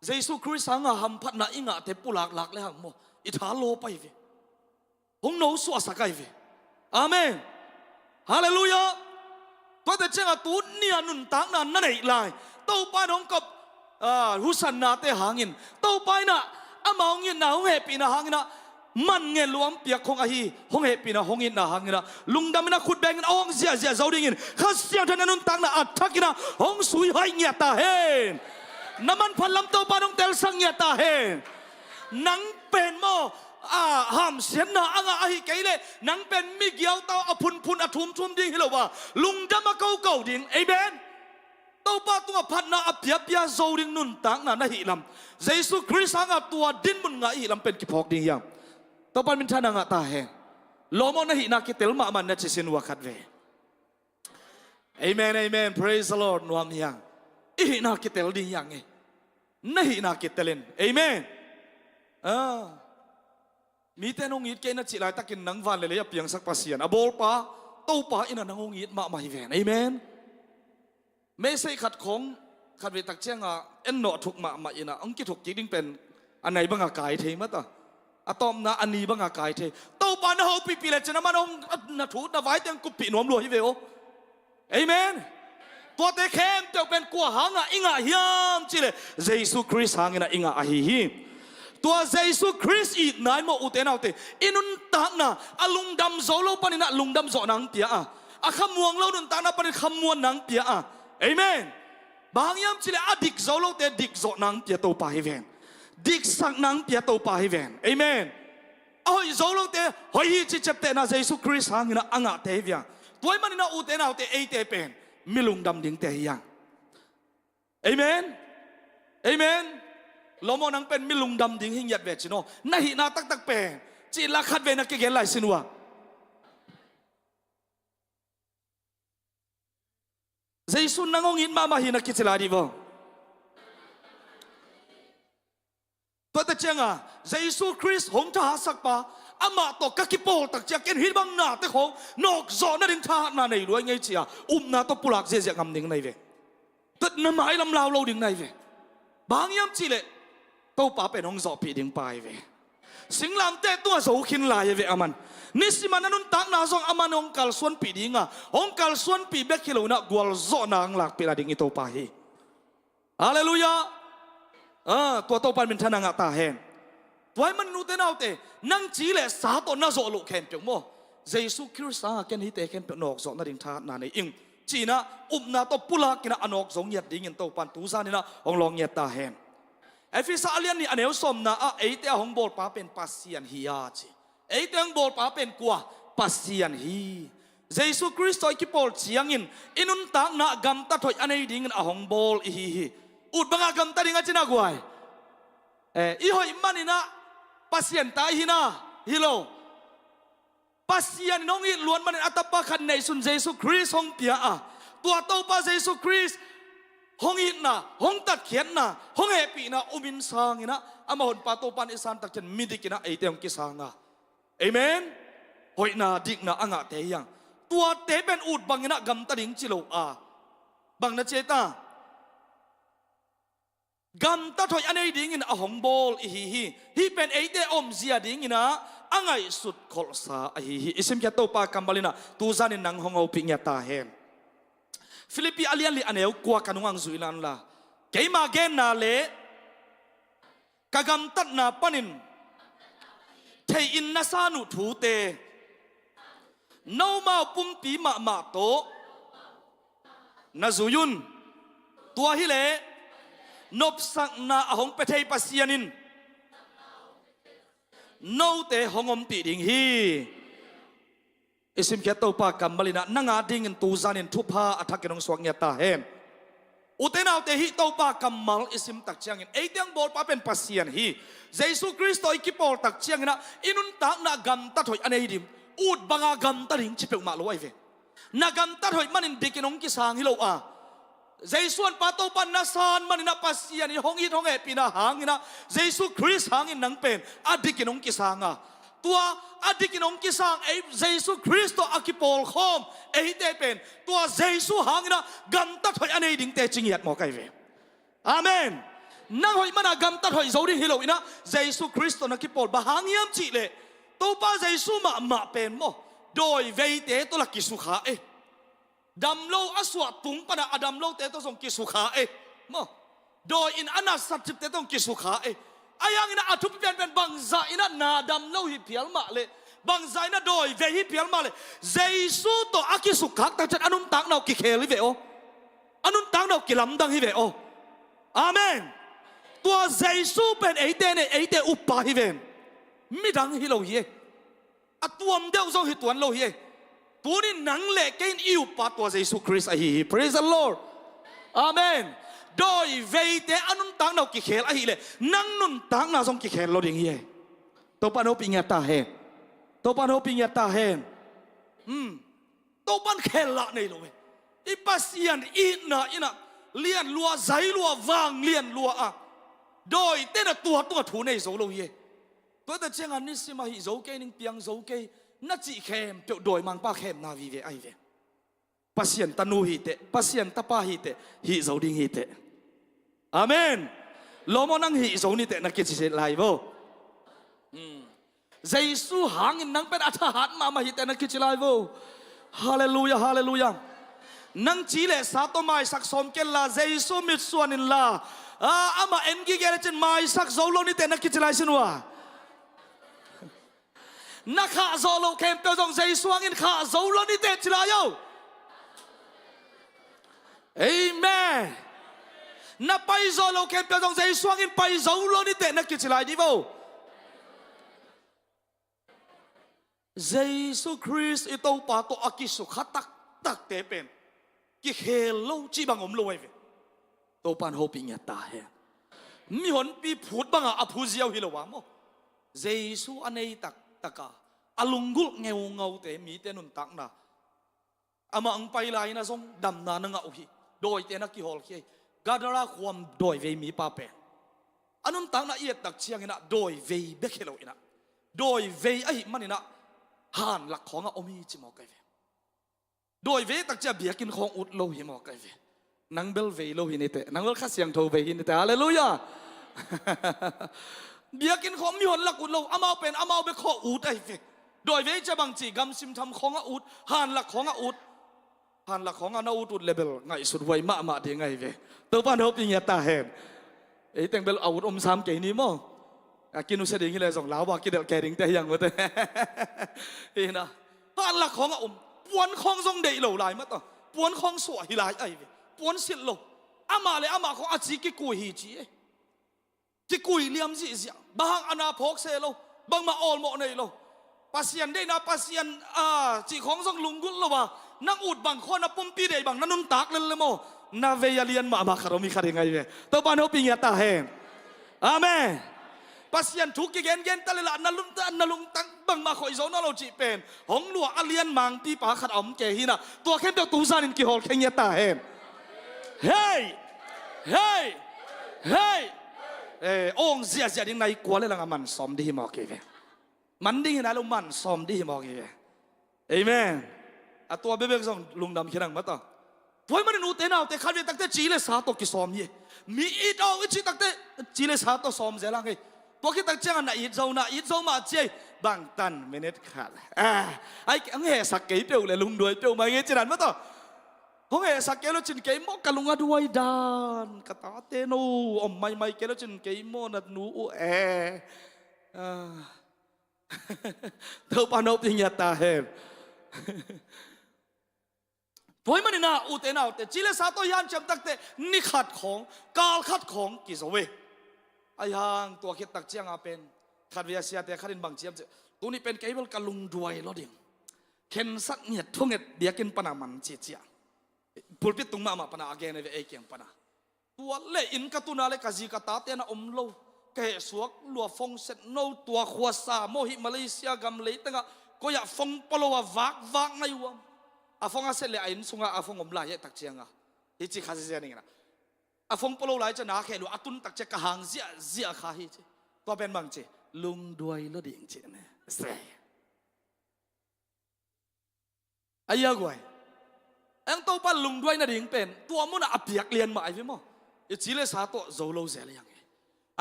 Jesu Khrist hanga hamphatna i ngahte pulaklak le hang maw, i tha lawp ahi ve. Hong nosuahsak ahi ve. Amen. Halleluiah. Tuate cianga tuni-a nuntakna na neih lai Topa in hong kop, ah, husannate hangin Topa inah ama hong itna hong hehpihna hanginah man ngen luang piak hong ahi, hong hehpihna hong itna hanginah lungdamin a khut bengin a hong ziahziah zo dingin Kha Siangtho in a nuntakna a thakinah hong suihaih ngiat ta hen. Na manphat lam Topa in hong telsak ngiat ta hen. Nang pen maw, a, hamsiatna a ngah ahi kei leh nang pen migiautau a phunphun a thumthum ding hi lo a, lungdam a koko ding. Amen. Topa tungah phatna a piapia zo ding nuntakna na hihlam, Jesu Khrist hanga tua dinmun ngah ihihlam pen kiphawk ding hiam? Topa minthanna ngah ta hen. Lawm aw, na hihna kitel mahmah na cisin ua khat ve. Amen, amen. Praise the Lord. Nuam hiang. I hihna kitel ding hiang e. Na hihna kitelin. Amen. Ah. Mite nong it kei na cih laitakin nang van le lei a piangsak Pasian a bawlpa Topa ina nang hong it mahmah hi ven. Amen. Meisei khat khong khat vei tak cianga en nawh thuk mahmah ina hong kithuk kik ding pen a nai banga kai thei mata. A tawpna a ni banga kai thei. Topa na hopihpih le cin a man hong na thu na vai teng kuppih nuam lua hi ve aw. Amen. Tuate khempeuh pen kua hangah i ngah hiam cihleh Jesu Khrist hangin ah i ngah ahi hi. Tua Jesu Khrist itna in maw ute naute, i nuntakna a lungdam zo lo paninah lungdam zawhna ang pia a, a khamuang lo nuntakna panin khamuanna ang pia a. Amen. Bang hang hiam cihleh a dik zo lote dik zawhna ang pia Topa hi ven. Diksakna ang pia Topa hi ven. Amen. A hoih zo lote hoih hi ci ciaptehna Jesu Khrist hangin ah a ngahte hi viang. Tua ahih maninah ute naute eite pen mi lungdam dingte hi ang. Amen. Amen. Lawm aw, nang pen mi lungdam ding hi ngiat ve cin aw. Na hihna taktak pen cih la khat vei na kigen lai sin uh a. Jesu nang hong it mahmah hi na kici lai dih vaw. Tuate cianga Jesu Khrist hong thahatsakpa, amah tawh ka kipawl tak cia ken hih bang nate khawng nawkzawh nading thahatna nei luai ngei cia upna tawh pulak ziahziah ngam ding na hi ve. Tua na mailam lau lo ding na hi ve. Bang hang hiam cihleh Topa pen hong zawhpih ding pa hi ve. Singlamteh tungah zo khin lai hi ve aman. Nisiman a nuntakna zong aman hong kalsuanpih dinga, hong kalsuanpih bek hi lo inah gualzawhna ang lakpih lai ding i Topa hi. Halleluiah. Ah, tua Topa in minthanna ngah ta hen. Tua ahih manin ute naute, nang ci le sa tawh na zawh loh khempeuh maw, Jesu Khrist sangah ken hihte khempeuh nawkzawh nading thahatna nei ing ci-inah upna tawh pulakinah a nawkzawh ngiat dingin Topa in tuzaninah hong lawng ngiat ta hen. Efesa a lian nih a neu sawmna ah eite a hong bawlpa pen Pasian hi a ci. Eite hong bawlpa pen kua? Pasian hi. Jesu Khrist tawh i kipawl ciangin i nuntakna gamtat hoih a nei dingin a hong bawl ihi hi. Ut banga gamta ding a cina guai. Eh, i hoih maninah Pasian ta ihi na, hi lo. Pasian in hong it luat manin a tapa khat neihsun Jesu Khrist hong pia a, tua Topa Jesu Khrist hong itna, hong tatkhiatna, hong hehpihna umin sanginah amah honpa Topa in i san tak cian midikinah eite hong kisanga. Amen. Hoihna dikna a ngahte hiang. Tuate pen ut banginah gamta ding ci lo a, bang na ciai ta? Gamtat hoih a nei dingin a hong bawl ihi hi. Hih pen eite omzia dinginah a ngaihsut kholhsa ahi hi. I simkhiat Topa kammal inah tuzanin nang hong hopih ngiat ta hen. Filipi a lianli a neu kua ka nungah zuih lanla, keima genna le ka gamtatna panin thei-in na san uh thute Nomau pumpi mahmah tawh na zui un. Tua hileh nopsakna a hong pia thei Pasian in note hong ompih ding hi. I simkhiat Topa kammal in ah nang a dingin tuzanin thupha a thakin hong suak ngiat ta hen. Ute naute, hih Topa kammal i sim tak ciangin eite hong bawlpa pen Pasian hi. Jesu Khrist tawh i kipawl tak ciangin ah i nuntakna gamtat hoih a nei ding. Ut banga gamta ding ci peuhmah lo ahi ve. Na gamtat hoih manin dikin hong kisang hi lo a, Jesu an pa Topa na san manin ah Pasian in hong it hong hehpihna hangin ah Jesu Khrist hangin nang pen a dikin hong kisang a, tua a dikin hong kisang ei Jesu Khrist tawh a kipawlkhawm eite pen tua Jesu hangin ah gamtat hoih a nei dingte ci ngiat mawk ahi ve. Amen. Nang hoih mana gamtat hoih zo ding hi lo in ah Jesu Khrist tawh na kipawl. Bang hang hiam cihleh Topa Jesu mahmah pen maw, dawi veite tawh la kisukha e. Damlo a suah tung pana a damlote tawh zong kisukha e. Maw, dawi in a nasat cipte tawh zong kisukha e. Ahi hangin ah a thupi pianpian bangzah in ah na damlo hi phial mah leh, bangzah in ah dawi vei hi phial mah leh, Jesu tawh a kisukkhak tak ciang a nuntakna uh kikhel hi ve aw. A nuntakna uh kilamdang hi ve aw. Amen. Tua Jesu pen eite nei, eite uppa hi ven. Midang hi lo hi e. A tuam deuh zong hi tuan lo hi e. Tuni nang le kei in i uppa tua Jesu Khrist ahi hi. Praise the Lord. Amen. Dawi veite a nuntakna uh kikhel ahileh nang nuntakna zong kikhel lo ding hi e. Topa in hopih ngiat ta hen. Topa in hopih ngiat ta hen. Hmm. Topa in khel lah nei lo e. I Pasian itna in ah lian lua, zai lua, vang lian lua a, dawite in ah tua tungah thu nei zo lo hi e. Tua ta ciangah nisim ahih zo kei ning, piang zo kei na cih khempeuh dawimangpa khemna vive ahi ve. Pasian tanu hi teh, Pasian tapa hi teh, hih zo ding hi teh. Amen. Lawm aw, nang hih zo ni teh na kici lai vo. Hmm. Jesu hangin nang pen a thahat mahmah hi teh na kici lai vo. Halleluia, halleluia. Nang ci le sa tawh maisak sawm kenla, Jesu mitsuan inla, a, amah en gige lecin maisak zo lo ni teh na kici lai sin ua. Na khah zawh loh khempeuh zong Jesu hangin khah zo lo ni teh ci lai o. Amen. Na pai zawh loh khempeuh zong Jesu hangin pai zo lo ni teh na kici lai dih vo. Jesu Khrist i Topa tawh a kisukha taktakte pen kikhel lo cih bang om lo ahi ve. Topa in hopih ngiat ta hen. Mihonpi phut bangah a phu ziau hi lo a maw, Jesu a nei taktaka a lunggulh ngeungaute mite nuntakna, amah hong pai lai-in ah zong damna na ngah uh hi. Dawite na kihawlkhia hi. Gadara khuam dawi vei mipa pen a nuntakna i et tak ciangin ah dawi vei bek hi lo in ah, dawi vei ahih manin ah hanlak khawngah om hi ci mawk ahi ve. Dawi vei tak ciah biakinn khawng ut lo hi mawk ahi ve. Nang bel vei lo hi ni teh, nang bel Kha Siangtho vei hi ni teh. Halleluia. Biakinn khawng mihon lak ut lo, amau pen amau bek khawng ut ahi ve. Dawi vei ciah bangci gamsim tham khawngah ut, hanlak khawngah ut. Hanlak khawngah na ut ut le bel ngaihsut huai mahmah ding ahi ve. Topa in hopih ngiat ta hen. Ei teng bel a ut om sam kei ni maw. A kinusia ding hi le zong lau a kidelh kei dingte hi ang mate. Hi na. Hanlak khawngah om. Puan khawng zong deih lo lai mataw. Puan khawng suah hi lai ahi ve. Puan silh lo. Amah le amah khawng a ci kikui hi ci e. Kikui liam zihziah. Bang hang a na phawk se lo. Bangmah awlmawh nei lo. Pasian deihna, Pasian, a, cih khawng zong lunggulh lo a, nang ut bang khawng na pumpi deih bang na nuntak lel le maw? Na vei a lian mahmah khat om hi kha ding ahi ve. Topa in hopih ngiat ta hen. Amen. Pasian thu kigengen ta le lah na lungtang, na lungtang bangmah khoih zo nawn lo cih pen hong lua a lian mangpipa khat a om kei hi na. Tua khempeuh tu zanin kihawlkhia ngiat ta hen. Hei! Hei! Hei! Eh, awng ziahziah ding nai kua le lang a man sawm dih hi mawk hi ve. Man ding hi nai lo, man sawm dih hi mawk hi ve. Amen. A tua bebek zong lungdam khin ang mataw. Tua hi manin ute naute khat ve takte ci le sa tawh kisawm hi. Mi it aw i cih takte ci le sa tawh sawm zel ang hi. Tua khit tak ciangah na it zo, na it zo mah ci ei. Bangtan minute khat. Ah, ai, ang hehsak kei peuh le lungduai peuh mai ngei cinan mataw. Hong hehsak kei lo cin kei maw ka lung a duai dan. Ka tate no om maimai kei lo cin kei maw na nu uh e. Ah. Topa in hopih ngiat ta hen. Tua ahih manin ah, ute naute, ci le sa tawh i hanciam takteh ni khat khawng, kal khat khawng kizo e. Ahi hang tua khit tak ciang a pen, khatvei a siate khat in bang ci hiam cih leh, tuni pen kei bel ka lungduai lo ding. Khensat ngiat thunget biakinn pan a man ci ci a. Pulpit tung mahmah pan a a gen a ve ei kiang pan a. Tua le inn ka tun a le ka zi ka tate na om lo. Ka hehsuak lua phone set no, tua khua sa maw, hih Malaysia gam leitang ah koi ah phone pua lo a vakvak ngai uh am. A phone a set le a inn sungah a phone om lai hi tak ciang a, hi ci kha ziazia ning in ah. A phone pua lo lai ciang a kheh lua a tun tak ciang ka hang ziahziah kha hi ci. Tua pen bang ci, lungduai lo ding ci ne. Se. Ahi a guai. Eng, Topa lungduai nading pen tua mun ah a piak lian mah ahi ve maw. I ci le sa tawh zo lo zel hi hang e.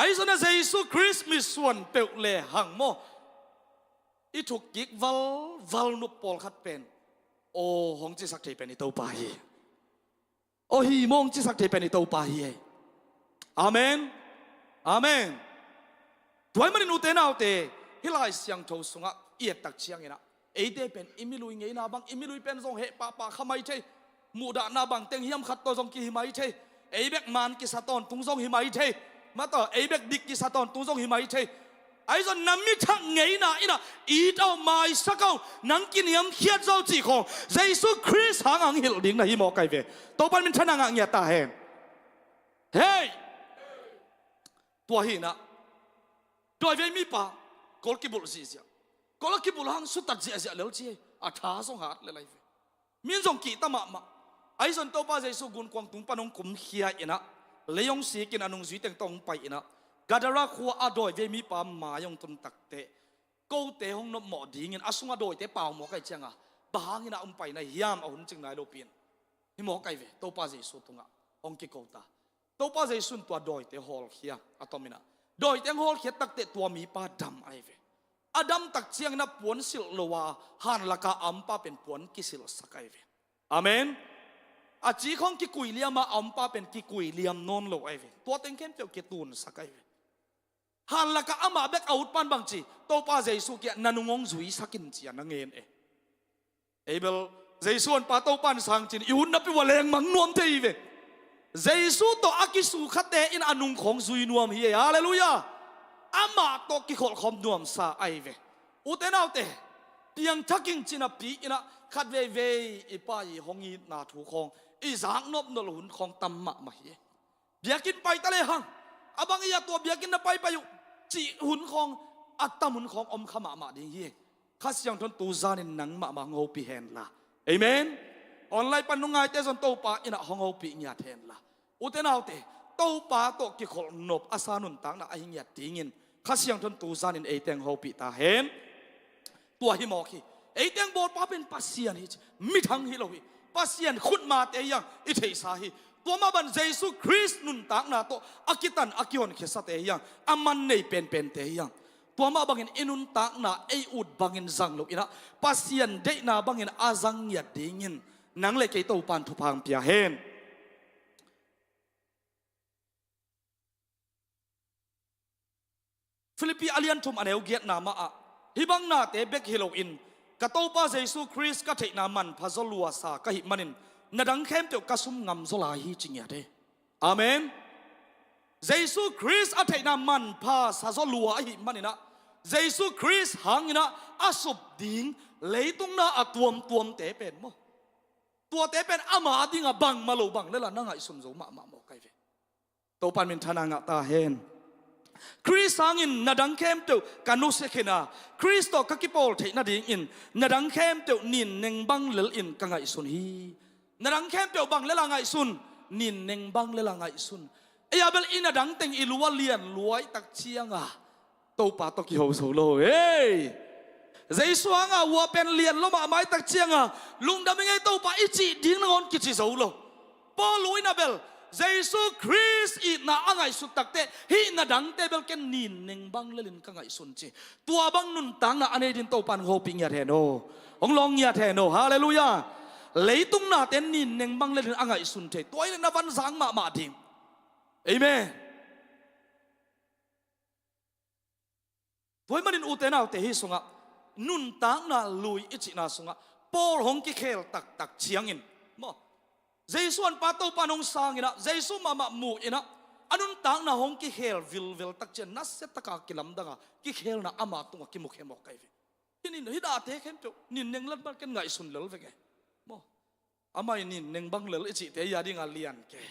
Ahi zongin ah Jesu Khrist mitsuan peuh le hang maw, i thuk kik valval nup pawlkhat pen, aw, hong cisak thei pen i Topa hi. Aw, hi maw, hong cisak thei pen i Topa hi e. Amen. Amen. Tua ahih manin ute naute, hih Lai Siangtho sungah i et tak ciangin ah, eite pen i milui ngeina bang, i milui pen zong heh pahpah kha mai thei. Muhdahna bang teng hiam khat tawh zong kihi mai thei. Ei bek man kisa tawntung zong hi mai thei. Mah tawh ei bek dik kisa tawntung zong hi mai thei. Ahi zong na mi thak ngeina in ah it aw, maisak aw, nang kiniamkhiat zaw cih khawng Jesu Khrist hang hong hilh ding na hi mawk ahi ve. Topa min thang a ngah ngiat ta hen. Hei! Tua hi in ah, dawivei mipa kol kibulh ziahziah. Kol a kibulh hang sutat ziahziah lel ci hi. A tha zong hat lel ahi ve. Min zong kihta mahmah. Ahi zong Topa Jesu gunkuang tung pan hong kumkhia in ah, lei hong sik in a nungzui teng tawh hong pai in ah, Gadara khua a dawivei mipa mai hong tun takteh, kote hong nopmawh dingin a sungah dawite pau mawk ahih ciang a, bang hangin ah hong pai na hiam, a hun cing nai lopi in. Hi mawk ahi ve, Topa Jesu tungah hong kiko ta. Topa Jesu in tua dawite hawlkhia a tom in ah, dawite hong hawlkhia takteh tua mipa dam ahi ve. A dam tak ciangin ah puan silh lo a, hanlak a a ompa pen puan kisilhsak ahi ve. Amen. A ci khawng kikui liam a, a ompa pen kikui liam nawn lo ahi ve. Tua teng khempeuh kitunsak ahi ve. Hanlak a amah bek a utpan bang ci, Topa Jesu kiang na nung hong zuisak in ci a na ngen e. Ei bel, Jesu honpa Topa in sang cin, i hun napi ua lengmang nuam thei hi ve. Jesu tawh a kisukhate in a nung khawng zui nuam hi e. Halleluiah. Amah tawh kikholhkhawm nuamsa ahi ve. Ute naute, piangthak ing ci napi in ah, khatveivei i Pa i hong itna thu khawng i zaknop nawn lo hun khawng tam mahmah hi e. Biakinn pai ta le hang, a bang i a tua biakinn na paipai uh cih hun khawng, a tam hun khawng om kha mahmah ding hi. Kha Siangtho in tu zanin nang mahmah hong hopih hen la. Amen. Online pan nung ngaite zong Topa in ah hong hopih ngiat hen la. Ute naute, Topa tawh kikholh nop a sa nuntakna ahi ngiat dingin Kha Siangtho in tu zanin eite hong hopih ta hen. Tua hi mawk hi. Eite hong bawlpa pen Pasian hi ci. Mithang hi lo hi. Pasian khutmate hi hang, i theihsa hi. Tua mah bang Jesu Khrist nuntakna tawh a kitan a kihonkhiasate hi hang, a man nei penpente hi hang. Tua mah bangin i nuntakna ei ut bangin zang lo in ah, Pasian deihna bangin a zang ngiat dingin nang le kei Topa in thupha hong pia hen. Filippi a lian thum a neu giatna mah ah, hih bang nate bek hi loin, ka Topa Jesu Khrist ka theihna manpha zaw luasa ka hih manin, na dang khempeuh ka sum ngam zaw lai hi ci ngiat hi. Amen. Jesu Khrist a theihna manpha sa zaw lua ahih manin ah, Jesu Khrist hangin ah a sup ding leitung na a tuamtuamte pen maw, tuate pen ama adingah bangmah lo bang lela na ngaihsun zo mahmah mawk ahi ve. Topa in minthanna ngah ta hen. Khrist hangin na dang khempeuh ka nusia khin a, Khrist tawh ka kipawl theih nadingin na dang khempeuh ninneng bang lelin ka ngaihsun hi. Na dang khempeuh bang lela ngaihsun, ninneng bang lela ngaihsun. Ei a bel i na dang teng i lu a lian luai tak cianga Topa tawh kiho zo lo. Hei! Jesu hanga ua pen lian lo mahmah i tak cianga lungdam i ngei Topa i cih ding nangawn kici zo lo. Paul in a bel Jesu Khrist itna a ngaihsut takteh hih na dangte bel ken ninneng bang lelin ka ngaihsun ci. Tua bang nuntakna a nei din Topa in hong hopih ngiat hen aw. Hong lawng ngiat hen aw. Halleluiah. Leitung nate ninneng bang lelin a ngaihsun thei. Tua i le na vanzang mahmah ding. Amen. Tua ahih manin ute naute, hih sungah nuntakna lui i cihna sungah Paul hong kikhel taktak ciangin maw, Jesu an pa Topa in hong sang inah, Jesu mahmah mu inah, a nuntakna hong kikhel vilvel tak ciang nasia taka kilamdanga kikhelna ama tungah kimukhia mawk ahi ve. Hih nin, hih dahte khempeuh nin neng latmat ken ngaihsun lel veng e. Maw, amah i nin neng bang lel i cihte i a dinga lian ke.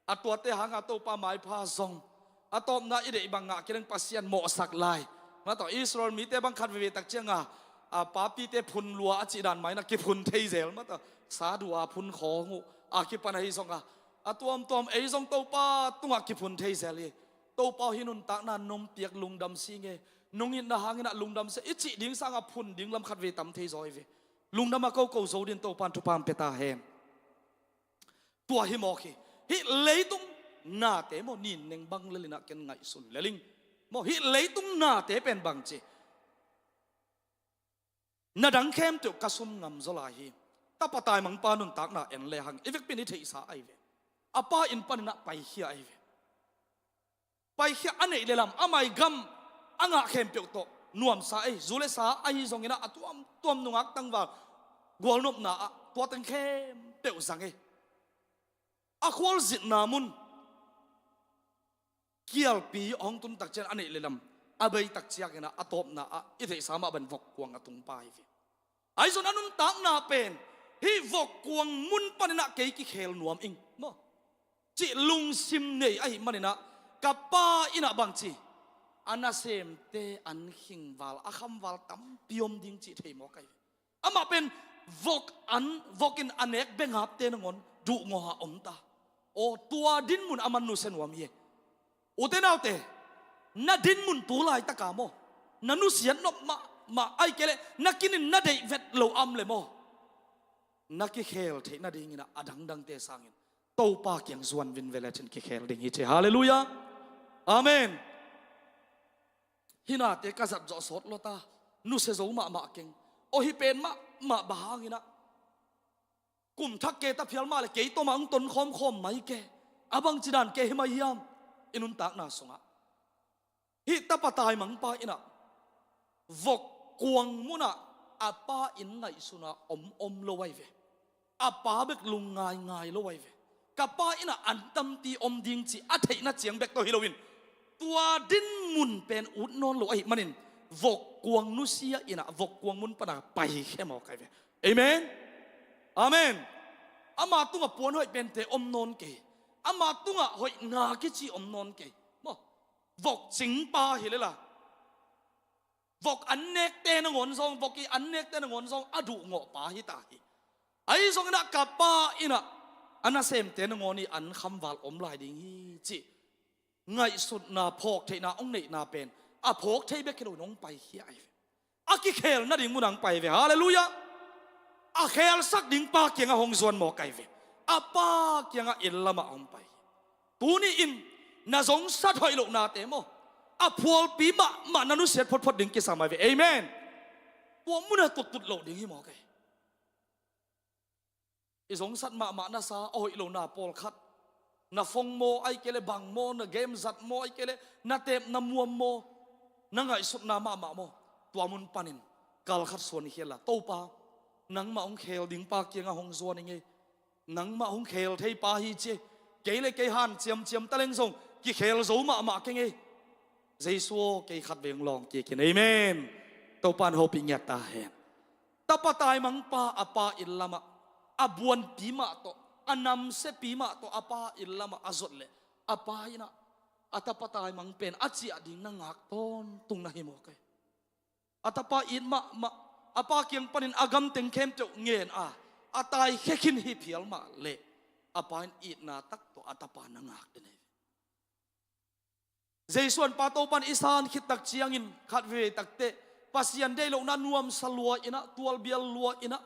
A tuate hanga Topa maipha zong, a tawpna i deih bang ngah kileng Pasian mawhsak lai. Mah tawh Israel mite bang khat veve tak cianga, a papite phun lua a cih dan mah inah kiphun thei zel. Mah tawh sa dua phun khawng uh a kipan ahi zonga, a tuamtuam ei zong Topa tungah kiphun thei zel hi. Topa aw, hih nuntakna nong piak lungdam sing e, nong itna hang inah lungdam sing e i cih ding sanga phun ding lam khat vei tam thei zaw hi ve. Lungdam a koko zo din Topa in thupha hong pia ta hen. Tua hi mawk hi. Hih leitung nate maw, nin neng bang lel inah ken ngaihsun lel ing. Maw, hih leitung nate pen bang ci, na dang khempeuh ka sum ngam zaw lai hi. Tapa taimangpa nuntakna en le hang i vekpi in i theihsa ahi ve. A pa inn pan inah paikhia ahi ve. Paikhia a neih le lam, amah i gam a ngah khempeuh tawh nuamsa ei, zu le sa ahi zong inah a tuamtuam nungak tangval gualnopna ah tua teng khempeuh zang ei. A khualzinna mun kialpi hong tun tak ciang a neih le lam a bei tak ciang inah a tawpna ah i theihsa mah bang vokkuang a tung pa hi ve. Ahi zong a nuntakna pen hih vokkuang mun pan inah kei kikhel nuam ing maw, cih lungsim nei ahih man inah ka pa inah bang ci, a nasemte an khingval, a khamval tampi om ding cih thei mawk ahi ve. Amah pen vok an, vok in a nek bengapte nangawn duhngawha om ta. Aw, tua dinmun a man nusia nuam hi e. Ute naute, na dinmun tu laitaka maw, na nusiat nop mahmah ahi kei leh na kinin na deih vet lo am le maw, na kikhel theih nadingin a dangdangte sangin Topa kiang zuan vin ve lecin kikhel ding hi ci. Halleluiah. Amen. Hih nate ka zat zawh sawt lua ta, nusia zo mahmah keng. Aw, hih pen mahmah bang hang inah kum thak kei ta phial mah le kei tawh mah hong tonkhawm khawm mai ke. A bangci dan ke hi mai hiam? I nuntakna sungah hih tapa taimangpa inah vokkuang munah a pa inn ngaihsuna om om lo ahi ve. A pa bek lungngaingai lo ahi ve. Ka pa inah an tampi om ding cih a theihna ciang bek tawh hi loin, tua dinmun pen ut nawn lo ahih manin vokkuang nusia inah vokkuang mun pana paikhia mawk ahi ve. Amen. Amen. Ama tungah puan hoih pente om nawn kei. Ama tungah hoihna kici om nawn kei. Maw, vok cingpa hi lela, vok an nekte nangawn zong, vok i an nekte nangawn zong a duhngawhpa hi ta hi. Ahi zong inah ka pa inah a nasemte nangawn i an khamval om lai ding hi cih ngaihsutna, phawktheihna hong neihna pen a phawk thei bek hi loin hong paikhia ahi ve. A kikhel nading munah hong pai ve. Halleluiah. A khelsak ding pa kiangah hong zuan mawk ahi ve. A pa kiangah inn lamah hong pai. Tuni-in na zongsat hoih lohnate maw, a phualpi mahmah na nusiat photphot ding kisam ahi ve. Amen. Tua munah tuttut loh ding hi mawk ahi. I zongsat mahmah na sa a hoih lohna pawlkhat, na phone maw, ahi kei leh bang maw, na game zat maw, ahi kei leh na tep na muam maw, na ngaihsutna mahmah maw, tua mun panin kalkhat suan khial la, Topa, nangmah hong khel ding pa kiangah hong zuan ing ei. Nangmah hong khel thei pa hi ci ei. Kei le kei hanciamciam taleng zong kikhel zo mahmah keng ei. Jesu aw, kei khat vei hong lawng kik in. Amen. Topa in hopih ngiat ta hen. Tapa taimangpa a pa inn lamah a buanpi mah tawh, a namsiapi mah tawh a pa inn lamah a zuat leh, a pa inah a tapa taimang pen a ciah ding na ngak tawntung na hi mawk ahi. A tapa it mahmah, a pa kiang panin a gamteng khempeuh ngen a, a taikhia khin hi phial mah leh, a pa in itna tak tawh a tapa na ngak den ahi ve. Jesu an pa Topa in i san khit tak ciangin khat veve takteh Pasian deih lohna nuamsa lua inah, tualbial lua inah,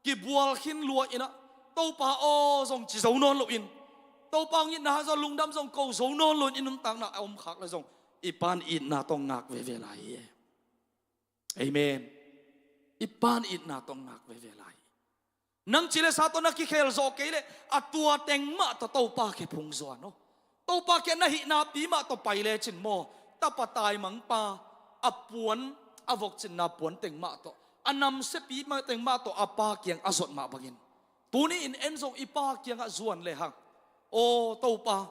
kibual khin lua inah, Topa aw zong ci zo nawn loin, Topa hong itna hang zong lungdam zong ko zo nawn loin i nuntakna a om khak le zong, i pan itna tawh ngak veve lai hi. Amen. I pan itna tawh ngak veve lai. Nang ci le sa tawh na kikhel zawh kei leh a tua teng mah tawh Topa kiang phung zuan aw. Topa kiang na hihnapi mah tawh pai lecin maw, tapa taimangpa a puan, a vokcinna puan teng mah tawh A namsiapi mah teng mah tawh a pa kiang a zot mah bangin, tuni in en zong i pa kiangah zuan lehang, "Aw Topa,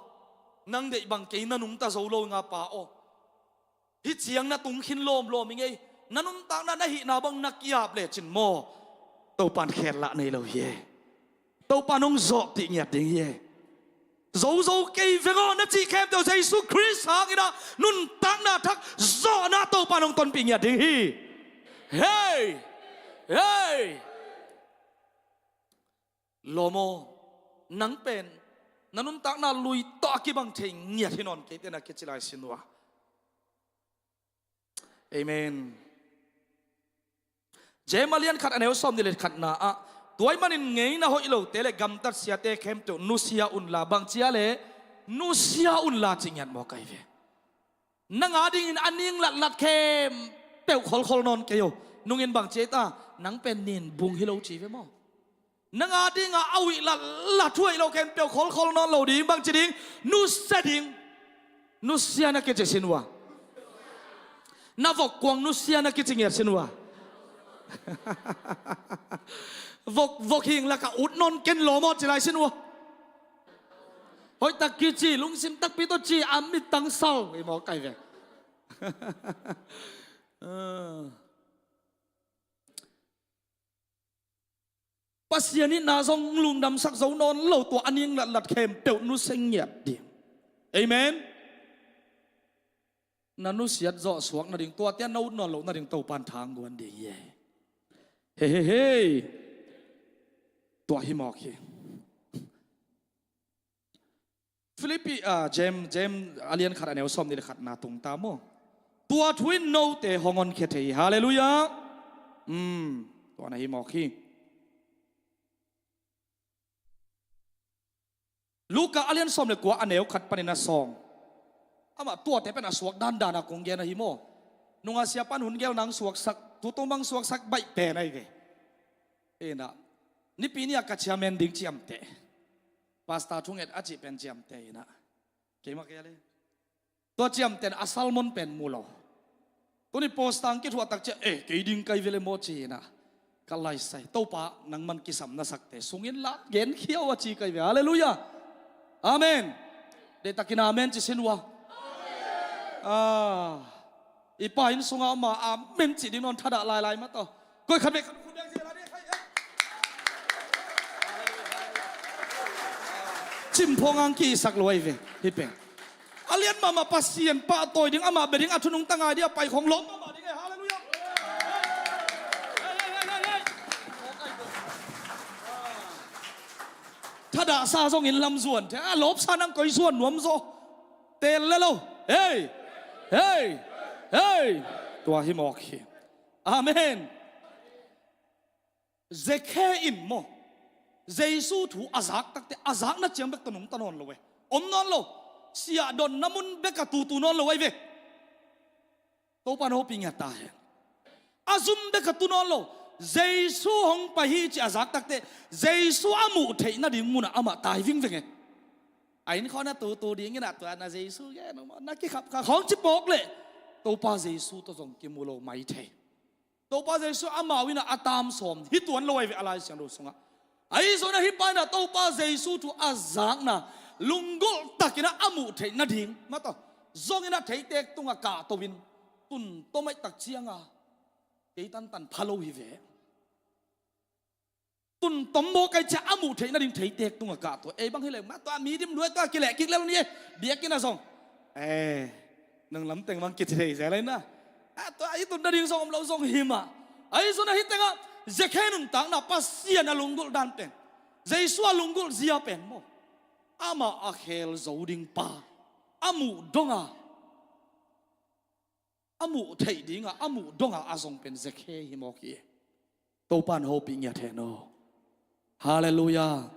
nang deih bang kei na nungta zo lo ing a Pa aw. Hih ciang na tung khin lawmlawm ing ei, na nuntakna na hihna bang na ki-ap lecin maw, Topa'n khelah nei lo hi e. Topa'n hong zawhpih ngiat ding hi e. Zozo kei veng aw," na cih khempeuh Jesu Khrist hangin ah nuntakna thak zawhna Topa'n hong tonpih ngiat ding hi. Hei! Hei! Lawm aw, nang pen na nuntakna lui tawh a kibang thei ngiat hi nawn kei teh, na kici lai sin uh a. Amen. James a lian khat a neu sawmnih le khatna ah, "Tua ahih manin ngeina hoih lote le gamtat siate khempeuh nusia unla, bang cia le nusia unla," ci ngiat mawk ahi ve. Nang a dingin a ning latlat khempeuh kholkhol nawn kei o. Nungin bang ci ei ta, "Nang pen nin bung hi lo," ci ve maw. Nang a dingah a uih latlat, huaih lo khempeuh kholkhol nawn lo ding, bang ci ding, nusia ding. Nusia na kici sin uh a. Na vok kuang nusia na kici ngiat sin uh a. Vok, vok hing lakah ut nawn ken lawm aw ci lai sin uh a. Hoihtak kici, lungsim takpi tawh ci, a mittang sal i mawk ahi ve. Pasian itna zong lungdamsak zo nawn lo, tua a ning latlat khempeuh nusia ngiat ding. Amen. Na nusiat zawh suak nading, tuate a na ut nawn loh nading Topa'n thangguan ding hi e. Hei, hei, hei. Tua hi mawk hi. Philippi, ah, James, James a lian khat a neu sawmnih le khatna tung ta maw. Tua thu in note hong honkhia thei hi. Halleluiah. Um, tua na hi mawk hi. Luka a lian sawm le kua a neu khat panin a sawm. Amah tuate pen a suak dandan a kong gen ahi maw. Nunga siapa'n hun gel nang suaksak, tutung bang suaksak baih pen ahi ve. Inah, nipi ni-a ka chairman ding ciamteh. Pastor thunget a cih pen ciamteh inah. Keimah kei a le. Tua ciamteh'n a sermon pen mu lo. Tuni post tang kithuah tak ciah, "Eh, kei ding kai ve le maw," ci inah. Ka laisai, "Topa, nangman kisam na sakte sungin la genkhia o," a ci kai ve. Halleluiah. Amen. Deihtakin amen ci sin uh a. Ah. I pa inn sungah amah amen cih ding nawn thadah lailai mah tawh. Koi khat bek, khat bek cih lai ding, hai, hai. Cimphawng ang kisak luai ve, hih pen. A lian mahmah Pasian pahtawi ding, amah bia ding, a thu nungta ngai ding, a pai khong lawm mahmah ding e. Halleluiah. Thadahsa zongin lam zuan thei, a lawpsa nang koi zuan nuam zaw. Tel le lo. Hei! Hei! Hei! Tua hi mawk hi. Amen. Zekhe in maw, Jesu thu a zak takte, a zakna ciang bek tawh nungta nawn lo e. Om nawn lo. Siahdonna mun bekah tutu nawn lo ahi ve. Topa'n hopih ngiat ta hen. A zum bekah tu nawn lo. Jesu hong pai hi cih a zak takte, Jesu a muh theih nading munah amah tai vingveng e. A inn khawng na tutu dingin ah tua na Jesu gen uh maw, na kikhap kha khawng ci pawk leh, Topa Jesu tawh zong kimu lo mai thei. Topa Jesu amau in ah a tam sawm hi tuan lo ahi ve, a Lai Siangtho sungah. Ahi zongin ah hih pa in ah Topa Jesu thu a zakna lunggulh takin ah a muh theih nading mah tawh, zongin ah theitek tungah kahto in, tun tom ahih tak ciangah kei tantan pha lo hi ve. Tun tom mawk ahih ciang a muh theih nading theitek tungah kahto. Ei bang hi leh mah tua mi dim luai tua kileh kik lel ni e. Biakinn ah zong, eh, nang lam teng bang kici thei zel ahi na. Ah, tua i tun nading zong om lo zong hi mah. Ahi zongin ah hih tengah Zekhe nuntakna, Pasian a lunggulh dan pen, Jesu a lunggulh zia pen maw, amah a khel zo ding pa, a muh dongah, a muh theih dingah, a muh dongah a zong pen Zekhe hi mawk hi. Topa'n hopih ngiat hen aw. Halleluiah.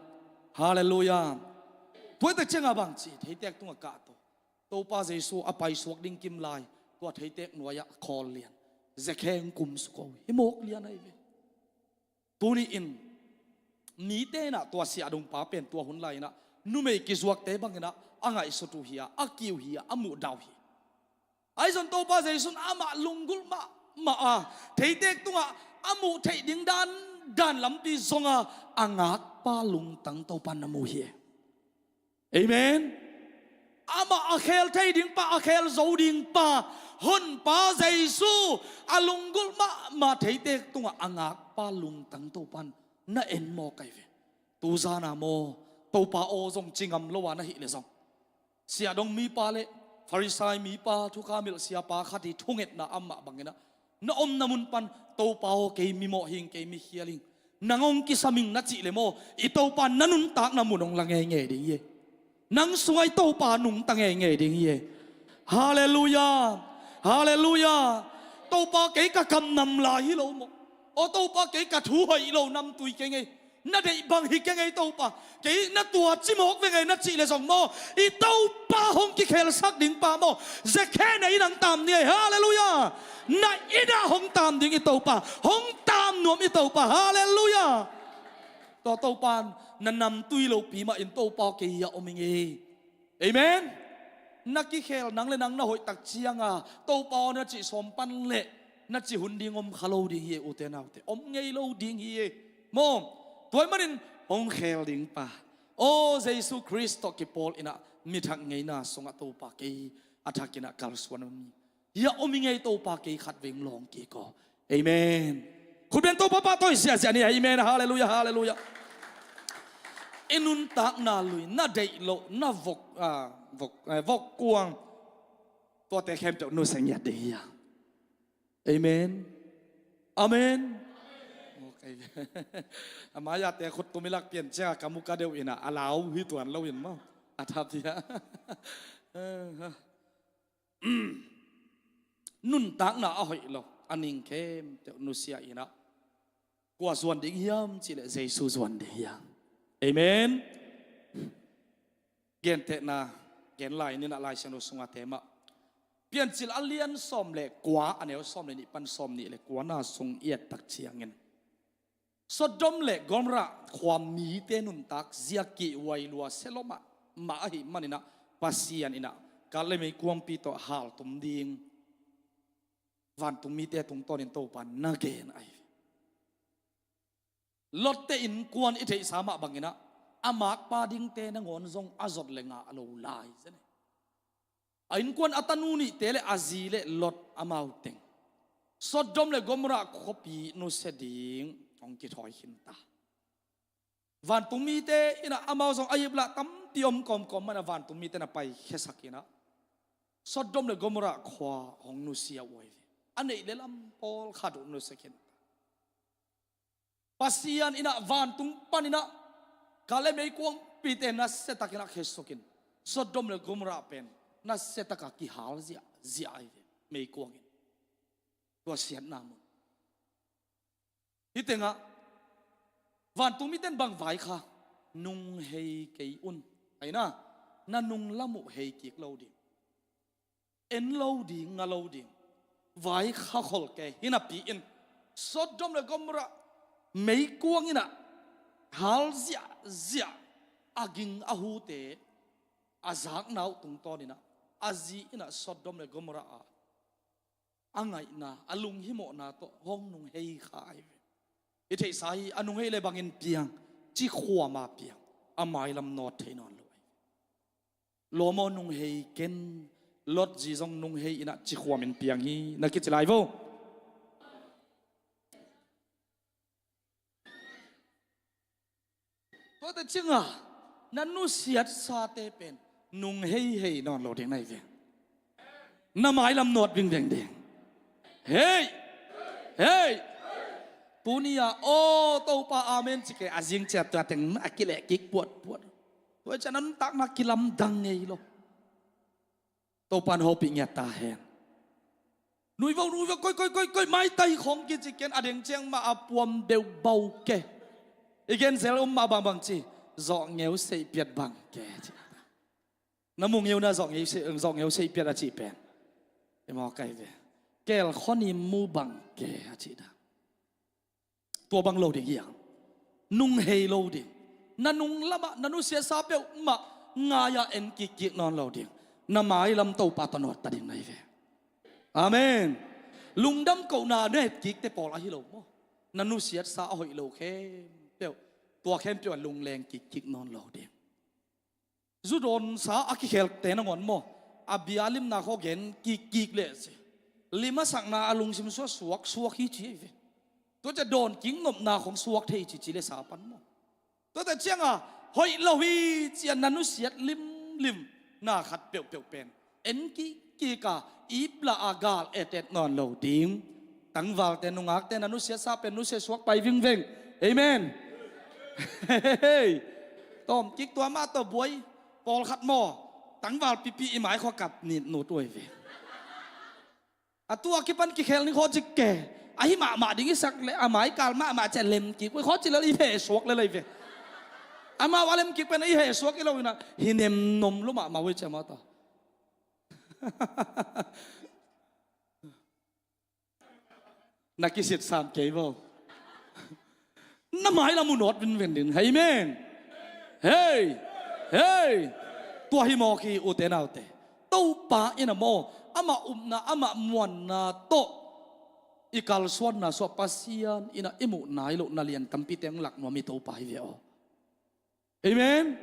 Halleluiah. Tua ahih tak ciangah bang ci, theitek tungah kahto. Topa Jesu a paisuak ding kim lai, tua theitek nuai-ah khawl lian. Zekhe hong kum suk o, hi mawk lian ahi ve. Tuni in mite in ah tua siahdongpa pen tua hun lai-in ah numei kizuakte bangin ah a ngaihsut uh hi a, a kiu hi a, a muh dauh hi. Ahi zongin Topa Jesu in amah lunggulh mahmah a, theitek tungah a muh theih ding dan, dan lampi zonga a ngakpa lungtang Topa na mu hi. Amen. Amah a khel thei ding pa, a khel zo ding pa, Honpa Jesu a lunggulh mahmah theite tungah a ngakpa lungtang Topa na en maw kai ve. Tuzana maw, Topa aw zong ci ngam lo a na hih leh zong, siahdong mipa le Farisai mipa, thukhamilh siapa khat i thungetna amah banginah na omna mun pan, Topa aw, kei mimawh hing, kei mikhial hing, nang hong kisam hing na cih leh maw, i Topa na nuntakna mun hong la ngeingei ding hi. Nang sungah i Topa nungta ngeingei ding hi. Halleluia. Halleluia. Topa, kei ka kam nam lai hi lo maw? Aw Topa, kei ka thu hoih lo, namtui kei ngei, na deih bang hi kei ngei Topa, kei na tua cimawk ve ngei na cih leh zong maw, i Topa hong kikhelsak ding pa maw, Zakhe na innah hong tam ni ei. Halleluia. Na innah hong tam ding i Topa, hong tam nuam i Topa. Halleluia. Tua Topa na namtui lopi mah in, Topa kei hiah om ing ei. Amen. Na kikhel nang le nang na hoih tak cianga Topa aw na cih sawm pan leh na cih hun ding om kha lo ding hi e, ute naute, om ngei lo ding hi e. Maw, tua ahih manin hong khel ding pa, aw Jesu Khrist tawh kipawl innah mi thak ngeina sungah Topa kei a thakinnah kalsuan hi. Hiah om ing ei Topa, kei khatvei hong lawng kik aw. Amen. Khutbeng Topa pahtawi ziahziah ni. Amen. Halleluia, halleluia. I nuntakna lui, na deih loh, na vok, ah, vok, eh, vok kuang, tuate khempeuh nusia ngiat ding hi a. Amen. Amen. Okay. A mai-ate khut tum i lak pian cianga ka mu ka deuh innah a lau hi tuan lo in maw, a thap hi a. Nuntakna a hoih lo, a ning khempeuh nusia innah kua zuan ding hiam cih leh Jesu zuan ding hiam. Amen. Gentehna gen lai ninah Lai Siangtho sungah te mah, Piancil a lian sawm le kua, a neu sawm le nih pan sawm nih le kuana sung i et tak ciangin Sodom le Gomorrah khua mite nuntak zia kihhuai lua sia lua mahmah ahih maninah Pasian innah kal le meikuangpi tawh haltum ding vantung mite tungtawnin Topa na gen ahi. Lot-te innkuan i theihsa mah banginah a makpa dingte nangawn zong a zot le ngah lo lai zen e. A innkuan a tanu nihte le a zi le Lot amau teng Sodom le Gomorrah khuapi nusia ding hong kithawi khinta. Vantung mite innah amau zong a iplah tampi om kawmkawm mana vantung mite na paikhiasak innah Sodom le Gomorrah khua hong nusia uh ahi ve. A neih le lam pawlkhat uh nusia khinta. Pasian innah vantung paninah kal le meikuangpite nasiatakinah khesukin Sodom le Gomorrah pen nasiataka kihal ziahziah ahi ve, meikuangin. Tua siatna mun. Hih tengah vantung miten bang vaikha, nung hei kei un. Aina, na nunglam uh hei kik lo ding, en lo ding, nga lo ding, vaikha khol kei hi napi-in Sodom le Gomorrah meikuang innah hal ziahziah a ging a hute a zakna uh tungtawn innah a zi innah Sodom le Gomorrah ah a ngaihna, a lunghimawhna tawh hong nunghei kha ahi ve. I theihsa hi a nunghei le bangin piang, cikhuama piang, a mailam nawt thei nawn lo ahi ve. Lawm aw, nunghei ken, Lot zi zong nunghei innah cikhuamin piang hi na kici lai vo. Tuate cianga na nusiatsate pen nung heihei nawn lo ding na hi ve. Na mailam nawt vingveng ding. Hei! Hei! Tuni-a aw Topa amen ci kei a zing ciat tua teng a kileh kik puatpuat. Tua cian a nuntakna kilamdang ngei lo. Topan hopih ngiat ta hen. Nuivo, nuivo, koi, koi, koi, koi, maitai khong kici ken a deng ciang mah a puam deuh bau ke. I gen zel um mah bangbang ci, zawh ngeu seih piat bang ke ci. Na mu ngeu na zawh ngeu seih, zawh ngeu seih piat a cih pen. I mawk ai ve. Kel khoni mu bang ke a cih da. Tua bang lo ding hiang. Nung hei lo ding. Na nung lamah na nusiasa peuhmah ngai-a en kikkik nawn lo ding. Na mailam Topa tawh nawt ta ding na hi ve. Amen. Lungdam kohna na et kikte pawl ahi lo maw? Na nusiatsa a hoih lo khempeuh, tua khempeuh a lungleng kikkik nawn lo ding. Zu dawnsa a kikhelte nangawn maw, a bia limna khawng gen kikkik leh ci, lim a sakna a lungsim suah suak suak hi ci ei ve. Tua ciah dawn kik nopna khawng suak thei ci ci le sa pan maw. Tuate cianga hoih lo hi ci-a na nusiat limlim na khat peuhpeuh pen en kikkik a, iplah a gal etet nawn lo ding. Tangvalte nungakte na nusiatsa pen nusia suak pai vingveng. Amen. Hei, tawm kik tua mah tawh buai. Pawlkhat maw, tangval pipi i mai khua kap nit nut uh ei ve. A tua kipan kikhel ni khaw cik ke. Ahi mahmah ding i sak le a maikal mahmah ciah lem kik uh ei khaw cik le i heh suak le lei ve. Amau a lem kik pen i heh suak i lo ina hi nem nom lo mahmah uh ei ciah mah ta. Na kisit sam kei vo. Na mai lam uh nawt vinven ding. Amen. Hei, hei. Tua hi mawk hi, ute naute. Topa in a maw, amah upna, amah muanna tawh i kalsuanna suah Pasian in a i muh nai loh na lian tampi teng lak nuam hi Topa hi ve aw. Amen.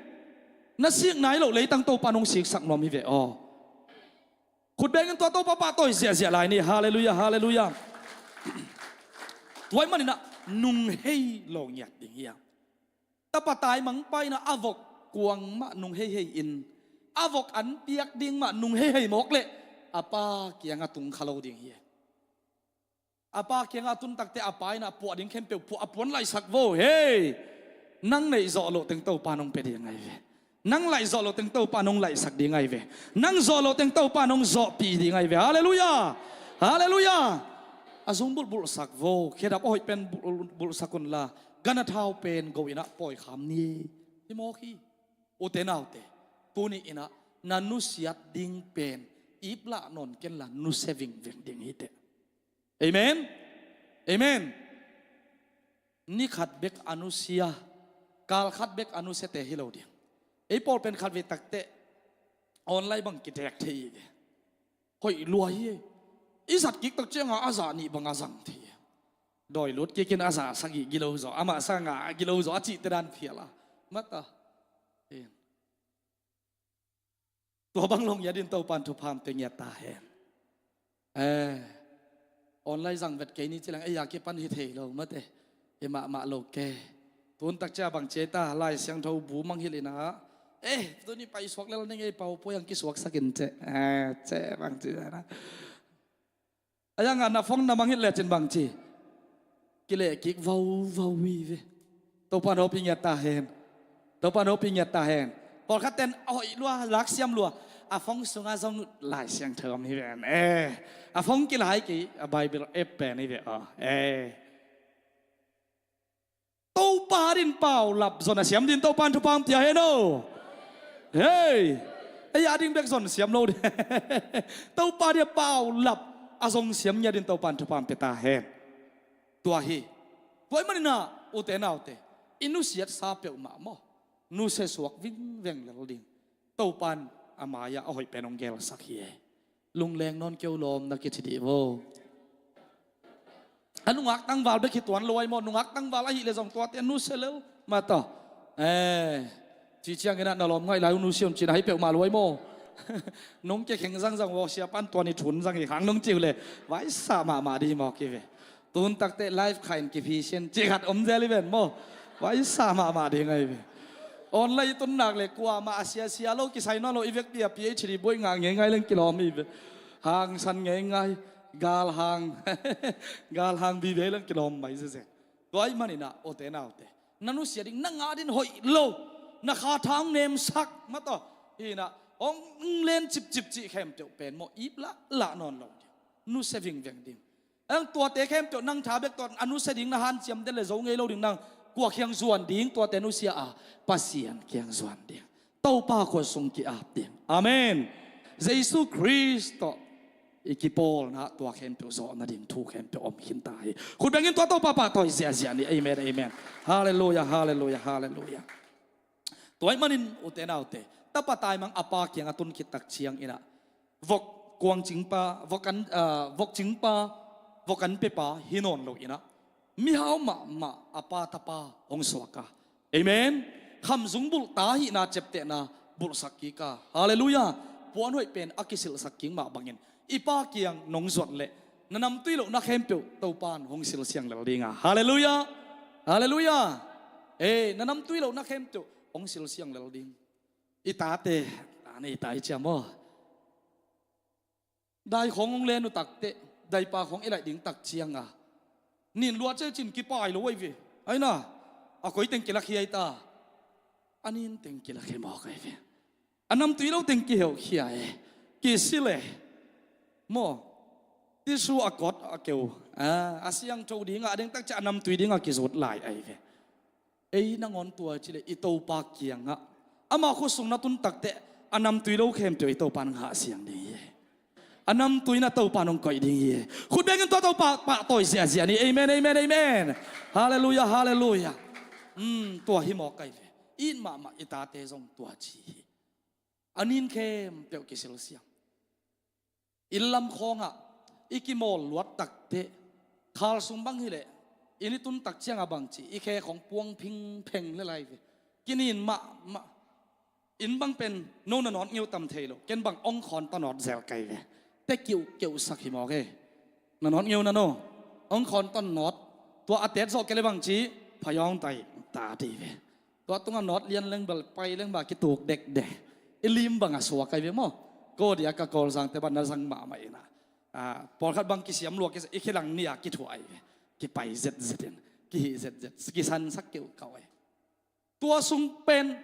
Na sik nai loh leitang Topa nong siksak nuam hi ve aw. Khut bengin tua Topa pahtawi ziahziah lai ni. Halleluiah, halleluiah. Tua ahih manin ah nung hei lo ngiat ding hi a. Tapa taimang pa in ah a vok kuang mah nung heihei in, a vok an piak ding mah nung heihei mawk leh a pa kiangah tung kha lo ding hi. A pa kiangah a tun takteh a pa in ah puah ding khempeuh puah, a puan laihsak vo. Hei, nang neih zawh loh teng Topa nong pia ding ahi ve. Nang laih zawh loh teng Topa nong laihsak ding ahi ve. Nang zawh loh teng Topa nong zawhpih ding ahi ve. Halleluiah. Halleluiah. A zung bulhbulhsak vo. Khedap a hoih pen bulh, bulhsak unla, gan a thau pen go in ah pawi kham ni. Hi mawk hi. Ute naute, tuni in ah na nusiat ding pen iplah nawn kenla nusia vingveng ding hi teh. Amen. Amen. Ni khat bek a nusia, kal khat bek a nusiate hi lo ding. Ei pawl pen khatvei takteh online bang kitek thei hi ve. Hoih lua hi. I zat kik tak cianga a zah nih bang a zang thei hi. Dawi lut kik in a zah sagih gilo zaw, amah sa nga gilo zaw a cihte dan phial a. Mata. Tua bang lo ngiat in Topan thupha pia ngiat ta hen. Eh, online zang vet kei ni ci leng ei a kipan hi thei lo mate. Hi mahmah lo ke. Tun tak cia bang cia ta Lai Siangtho bu manghilh in ah. Eh, tuni pai suak lel ning ei pau puai ang kisuaksak in ce. Eh, ce bang ci na. A yang a na phone na manghilh lecin bang ci. Kileh kik vauvau hi ve. Topan hopih ngiat ta hen. Topan hopih ngiat ta hen. Pawlkhat ten a hoih lua, laksiam lua. A phone sungah zong Lai Siangtho om hi ven. Eh, a phone kilai kei, a Bible app pen hi ve aw. Eh. Topa din paulap zon a siam din Topan thupha pia hen aw. Hei. Ei a ding bek zon siam lo din. Topa din paulap a zong siam ngiat din Topan thupha pia ta hen. Tua hi. Tua ahih manin ah, ute naute, i nusiatsa peuhmah maw, nusia suak vingveng lel ding. Topan a mai-ah a hoih pen hong gelsak hi e. Lungleng nawn kei un lawm na kici dih vo. A nungak tangval bek hi tuan lo ahi maw, nungak tangval ahih leh zong tuate nusia lel mah tawh. Eh, ci ciangin ah na lawm ngaih lai uh nusia un cin ahi peuhmah lo ahi maw. Nong kikheng zangzang vawsia pan tuan i thun zang hi khang nong ci uh leh vaisa mahmah dih hi mawk hi ve. Tun takteh live khain kiphi sian cih khat om zel hi ven maw. Vaisa mahmah ding ahi ve. Online i tun nak leh kuamah a siasia lo kisai nawn lo i vekpi a PhD buai ngah ngeingai leng kilawm hi ve. Hangsan ngeingai. Galhang. Galhang vive leng kilawm mai zezek. Tua ahih manin ah, ute naute, na nusia ding, na ngah din hoih lo, na kha tha hong nemsak mah tawh, hi in ah hong len cipcip cih khempeuh pen maw, ip lahlah nawn lo ding. Nusia vingveng ding. Ang tuate khempeuh nang tha bek tawh a nusia ding na hanciam den le zo ngei lo ding nang. Kua kiang zuan ding, tuate nusia a, Pasian kiang zuan ding. Topa khua sung ki-ap ding. Amen. Jesu Khrist tawh i kipawlna tua khempeuh zawh nading thu khempeuh om khin ta hi. Khut bengin tua Topa pahtawi ziahziah ni. Amen, amen. Halleluiah, halleluiah, halleluiah. Tua ahih manin ute naute, tapa taimang a pa kiangah tun khit tak ciangin ah, vok kuang cingpa, vok an, ah, vok cingpa, vok an pepa hi nawn lo in ah, mihau mahmah a pa tapa hong suak a. Amen. Khamzung bulh ta hihna ciaptehna bulhsak kik a. Halleluiah. Puan hoih pen a kisilhsak kik mah bangin i pa kiang nong zuat leh na namtui lohna khempeuh Topan hong silsiang lel ding a. Halleluiah. Halleluiah. Eh, na namtui lohna khempeuh hong silsiang lel ding. I tate, ta nei ta hi ciam aw. Dai khawng hong len uh takteh, daipa khawng i laih ding tak cianga nin lua cei cin kipai lo ahi ve. Aina, a koi teng kilak hiai ta. A nin teng kilak hi mawk ahi ve. A namtui lo teng kiheuh khia e. Kisil e. Maw. Tisu a kot a keu. A, a siangtho dinga, a deng tak ciang a namtui dinga kizut lai ahi ve. Ei nangawn tua cileh i Topa kiangah ama khuasung na tun takteh a namtui lo khempeuh i Topa nang hahsiang ding hi. A namtui na Topa nong koih ding hi. Khut bengin tua Topa pahtawi ziahziah ni. Amen, amen, amen. Halleluiah, halleluiah. Hmm, tua hi mawk ahi ve. It mahmah i tate zong tua ci hi. A nin khempeuh kisilsiang. Inn lam khawngah i kimawl luat takteh, khal sung bang hileh inn i tun tak ciangah bang ci, i khe khawng puang phingpheng le lai ve. Kinin mahmah. Inn bang pen no na nawt ngeu tam thei lo, ken bang ong khawn ta nawt zel kai ve. Te kiuhkeuhsak hi mawk e. Na nawt ngeu na no. Ong khawn ta nawt. Tua a tet zawh kei le bang ci, phayawng tai ta ti ve. Tua tungah nawt lian leng bel pai leng ba kituk dekdek. I lim bangah suak ahi ve maw. Ko dia ka Kawlzangte bang na zang mahmah inah. Ah, pawlkhat bang kisiam lua kisa i khilang nia kithuah ahi ve. Kipai zetzet in. Kihih zetzet. Kisansak keuhkauh ahi. Tua sung pen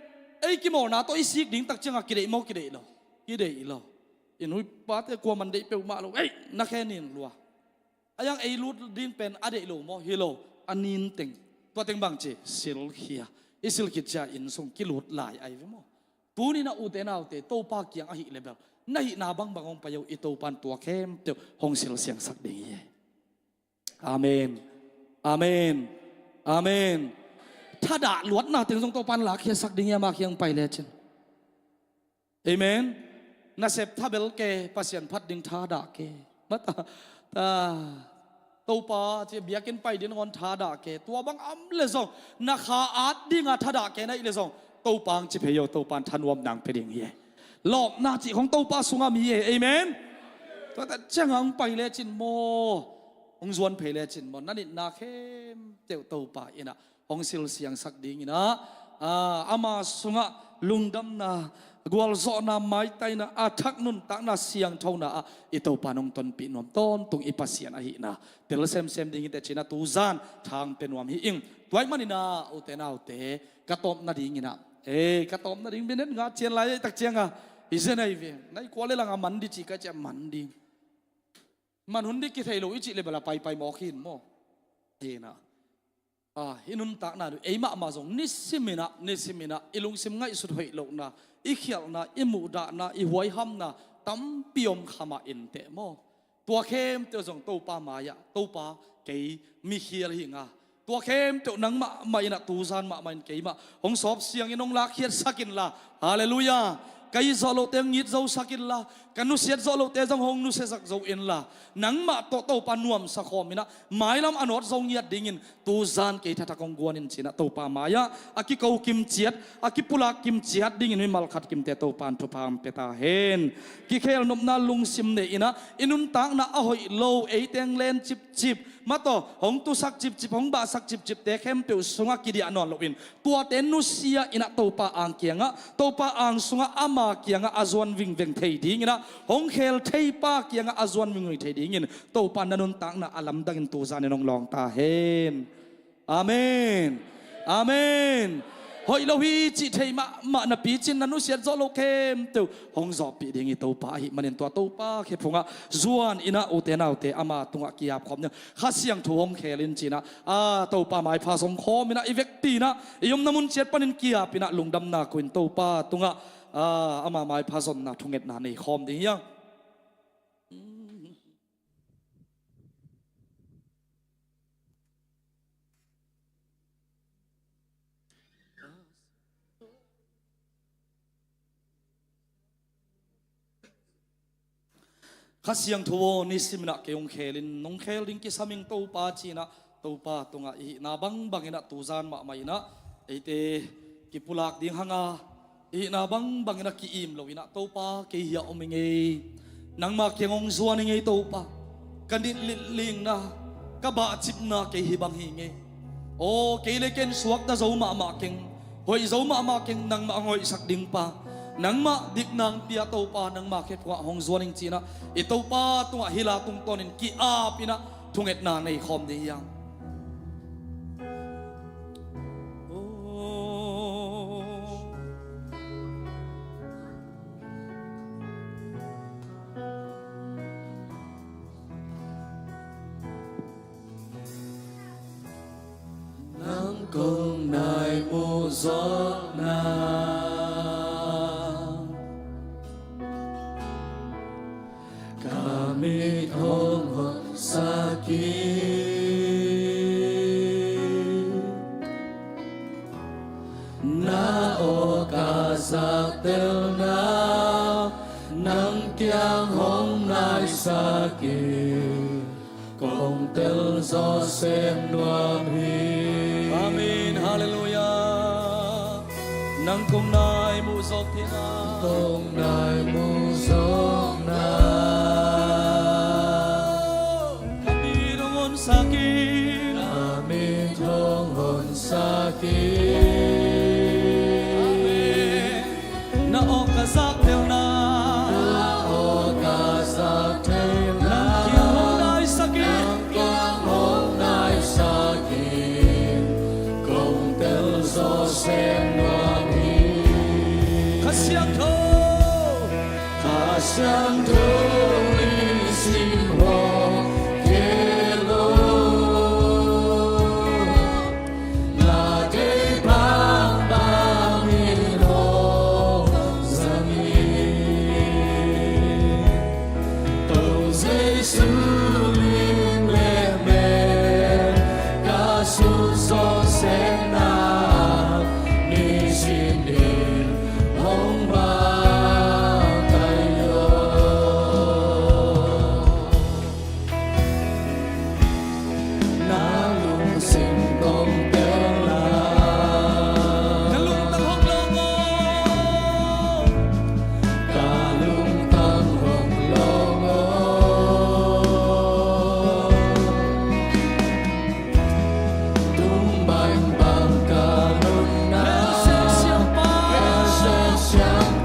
ei kimawlna tawh i sik ding tak ciangah kideih maw kideih lo. Kideih lo. I nu i pate kuaman deih peuhmah lo. Ei, na khe nin lua. A yang ei lut ding pen a deih lo maw, hi lo, a nin teng. Tua teng bang ci, silkhia. I silkhit cia inn sung kilut lai ahi ve maw. Tuninah ute naute, Topa kiang ahih le bel na hihna bangbang hong pai uh, i Topan tua khempeuh hong silsiangsak ding hi. Amen. Amen. Amen. Thadah luatna teng zong Topan lakkhiasak ding hi, ama kiang pai lecin. Amen. Nasep thabel ke, Pasian phat ding thadah ke. Mata, ta, Topa, ci biakinn pai ding nangawn thadah ke. Tua bang om le zong, na kha at dinga thadah ke na hih le zong, Topa ang ci phei o, Topan thanuam nang pe ding hi. Lawpna cih khong Topa sungah mi hi. Amen. Tua ta ciangah ang pai lecin maw, hong zuan phei lecin maw, na nitna khempeuh Topa inah hong silsiangsak dinginah, ah, ama sungah lungdamna, gualzawhna, maitaina, a thak nuntakna, siangthona ah i Topa nong tonpih nuam tawntung i Pasian ahihna tel semsem dingin teci-in a tuzan thang pe nuam hi ing. Tuai maninah ute naute, ka tawpna dinginah, eh, ka tawpna ding minute nga cian lai tak cianga i zen ahi ve. Nai kua le langa man di ci ka cia man ding. Man hun di kithei lo i cih le bala paipai mawk hin maw. Hinah. Ah, i nuntakna du, ei mahmah zong nisiminah, nisiminah i lungsim ngaihsut hoih lohna, i khialhna, i muhdahna, i huaihamna tampi om khamah inteh maw. Tua khempeuh zong Topa mai-ah, Topa, kei mikhial hi nga. Tua khempeuh nang mahmah inah tuzan mahmah in keimah hong sawp siangin hong lakkhiatsak inla. Halleluiah. Ka it zawh lohte hong it zosak inla, ka nusiat zawh lohte zong hong nusiasak zo inla. Nangmah tawh Topa nuamsa khawm inah mailam a nawt zo ngiat dingin tuzan kei thathak hong guan in cinah Topa mai-ah a kiko kim ciat, a kipulak kim ciat dingin mimal khat kimte Topan thupha hong pia ta hen. Kikhel nopna lungsim nei inah i nuntakna a hoih lo, ei teng len cipcip, mataw hong tusak cipcip, hong bahsak cipcipte khempeuh sungah kidiah nawn loin tuate nusia inah Topa ang kiangah, Topa ang sungah ama kiangah a zuan vingveng thei dinginah, hong khel theipa kiangah a zuan vingveng thei dingin Topa na nuntakna a lamdangin tuzanin hong lawng ta hen. Amen. Amen. Hoih lo hi cih thei mahmah napi cin na nusiat zawh lo khempeuh hong zawhpih ding i Topa ahih manin tua Topa khephungah zuan inah ute naute ama tungah kiapkhawm ding. Kha Siangtho hong khel in cinah, a, Topa maipha zong khawm inah i vekpi inah i omna mun ciat panin kiap inah lungdamna ko-in Topa tungah, a, ama maipha zonna thungetna nei khawm ding hi hang. Kha Siangtho aw, nisiminah kei hong khelin, nong khel ding kisam ing Topa cinah, Topa tungah i hihna bangbang inah tuzan mahmah inah eite kipulak ding hanga, i hihna bangbang inah ki-im lo inah Topa kei hiah om i ngei. Nangmah kiang hong zuan i ngei Topa. Ka nitlitlinna, ka bahcipna kei hih bang hi ngei. Aw, kei le ken suakta zo mahmah keng, hoih zo mahmah keng, nangmah hong hoihsak ding pa, nangmah dikna hong pia Topa, nangmah khe phungah hong zuan ing cinah i Topa tungah hila tungtawnin ki-ap inah thungetna nei khawm ding hiang. Nang kong nai muh zawhna, ka mit hong honsak hi. Na aw ka zaktelna, nang kiang hong naisak hi. Kong tel zawh sem nuam hi. Amen. Halleluiah. Nang kong nai muh zawh theihna, kong nai muh zawhna, ka mit hong honsak hi. Ka mit hong honsak hi. Amen. Na aw ka zaktelna, na aw ka zaktelna, nang kiang hong naisak hi. Nang kiang hong naisak hi. Kong tel zawh sem nuam hi. Kha Siangtho, Kha Siangtho in sim hong kei lo. Na deih bangbang in hong zang hi. Topa Jesu lim le mel ka sut zawh sem na, nisim in hong bang ta hi aw. Na lungsim kong tel lai, na lungtang hong lawng aw. Ka lungtang hong lawng aw. Tung bangbang ka nunna, Melsiang Siangpa, Melsiang Siangpa.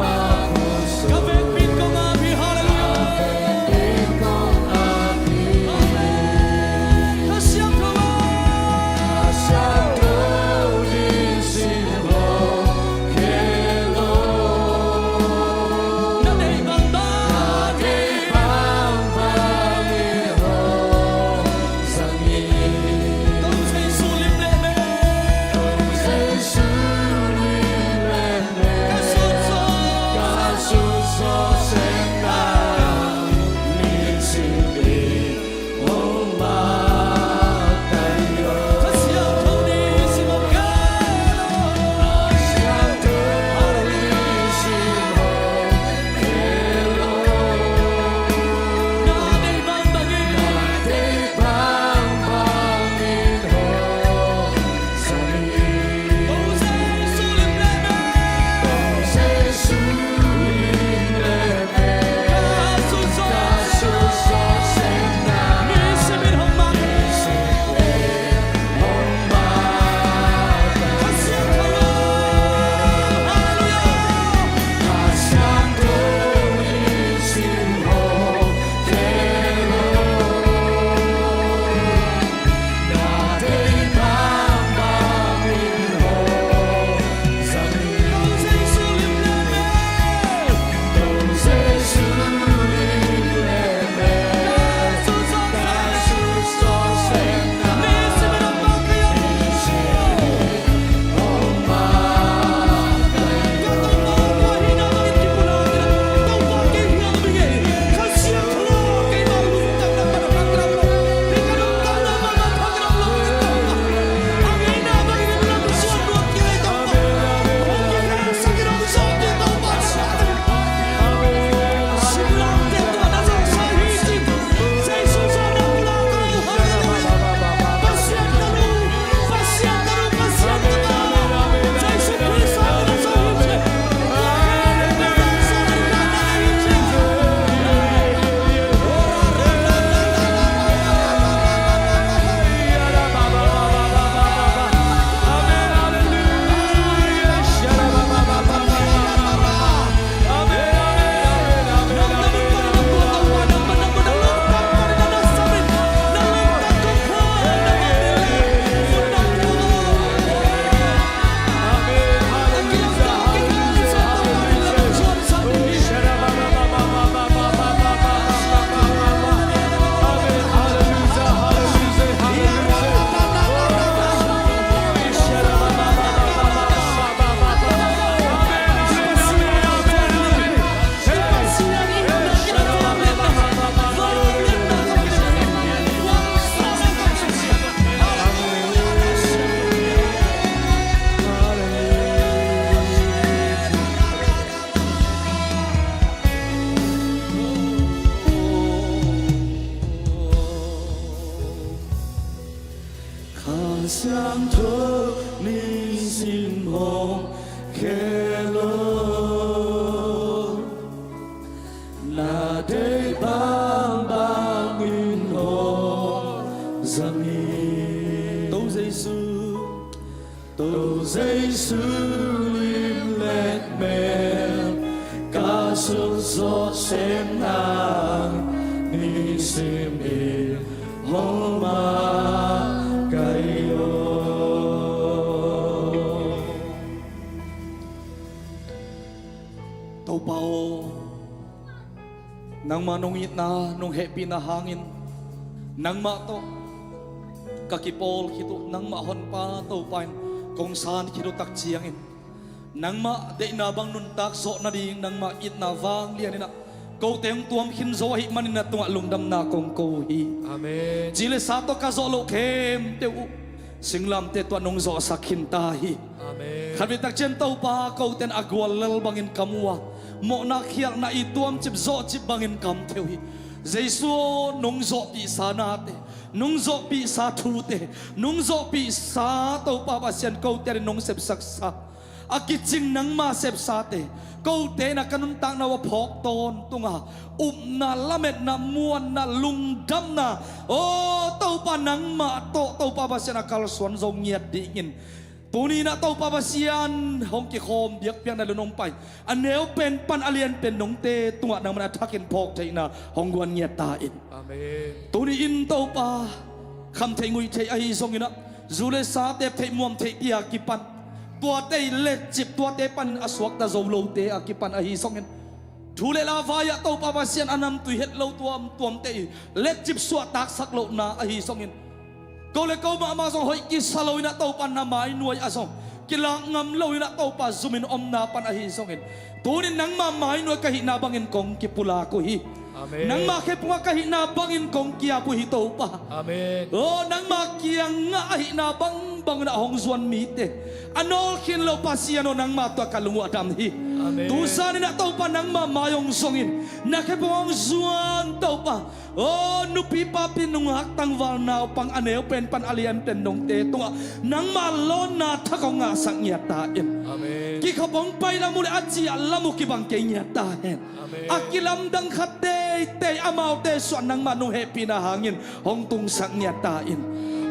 Zawh sem nang nisim in hong makaih aw. Topa aw, nangmah nong itna nong hehpihna hangin nangmah tawh ka kipawl khit uh, nangmah honpa Topa in kong san khit uh tak ciangin nangmah deihna bang nuntak zawh nading nangmah itna vanglian in ah kote hong tuam khin zo ahih manin na tungah lungdamna kong ko hi. Amen. Ci le sa tawh ka zawh loh khempeuh uh singlamteh tawh nong zawhsak khin ta hi. Amen. Khat vei tak ciang Topa, kote in a gual lel bangin ka mu a, mawhna khialhna i tuamcip zawhcip bangin ka om thei uh hi. Jesu aw, nong zawhpihsa nate, nong zawhpihsa thute, nong zawhpihsa Topa Pasian kote in nong sepsaksa a kicing nangma sepsate kote in ah ka nuntakna uh a phawk tawntung a, upna, lametna, muanna, lungdamna, aw Topa, nangmah tawh Topa Pasian a kalsuan zo ngiat dingin tuni in ah Topa Pasian hong kikhawm biakpiakna lun hong pai a neu pen pan a lian pen nongte tungah nangmah in a thakin phawk theihna hong guan ngiat ta in. Amen. Tuni in Topa, kham theih nguih theih ahi zongin ah, zu le sa tep theih muam theih tia kipan, tuate i letcip tuate panin a suakta zo lote a kipan ahi zongin, thu le la vai ah Topa Pasian a namtui het lo tuamtuamte i letcip suahtaksak lohna ahi zongin, ko le ko mahmah zong hoih kisa lo in ah Topa na mainuai ah zong kilak ngam lo in ah Topa zumin omna pan ahi zongin, tunin nangma mainuai ka hihna bangin kong kipulak uh hi. Amen. Nangma khephungah ka hihna bangin kong kiap uh hi Topa. Amen. Aw, nangma kiangah ahihna bangbang in ah hong zuan mite a nawlkhin lo Pasian aw, nangma tawh ka lung uh a dam hi. Amen. Tu zan in ah Topa nangma mai hong zongin na khephung hong zuan Topa, aw nupi papi nungak tangval naupang a neu pen pan a lian pen nongte tungah nangma lawnna thak hong ngahsak ngiat ta in. Amen. Kikhop hong pai lam uh le a ciah lam uh kibang kei ngiat ta hen. Amen. A kilamdang khat teitei amaute suah nangmah nong hehpihna hangin hong tungsak ngiat ta in.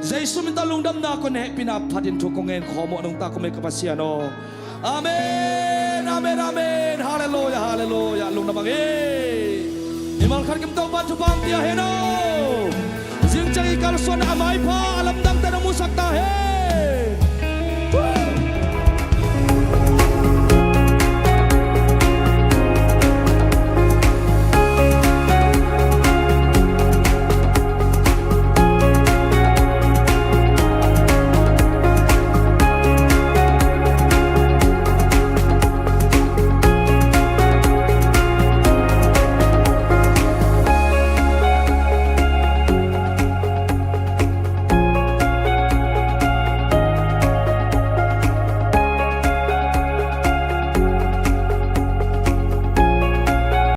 Jesu min tawh lungdamna kong hehpihna phatin thu kong ngen khawm uh a nungta kong mei ka Pasian aw. Amen, amen, amen. Halleluia, halleluia. Lungdam ang e. Mimal khat kim Topa thupha hong pia hen aw. Zing ciang i kalsuan a maipha a lamdangte nong musak ta hen.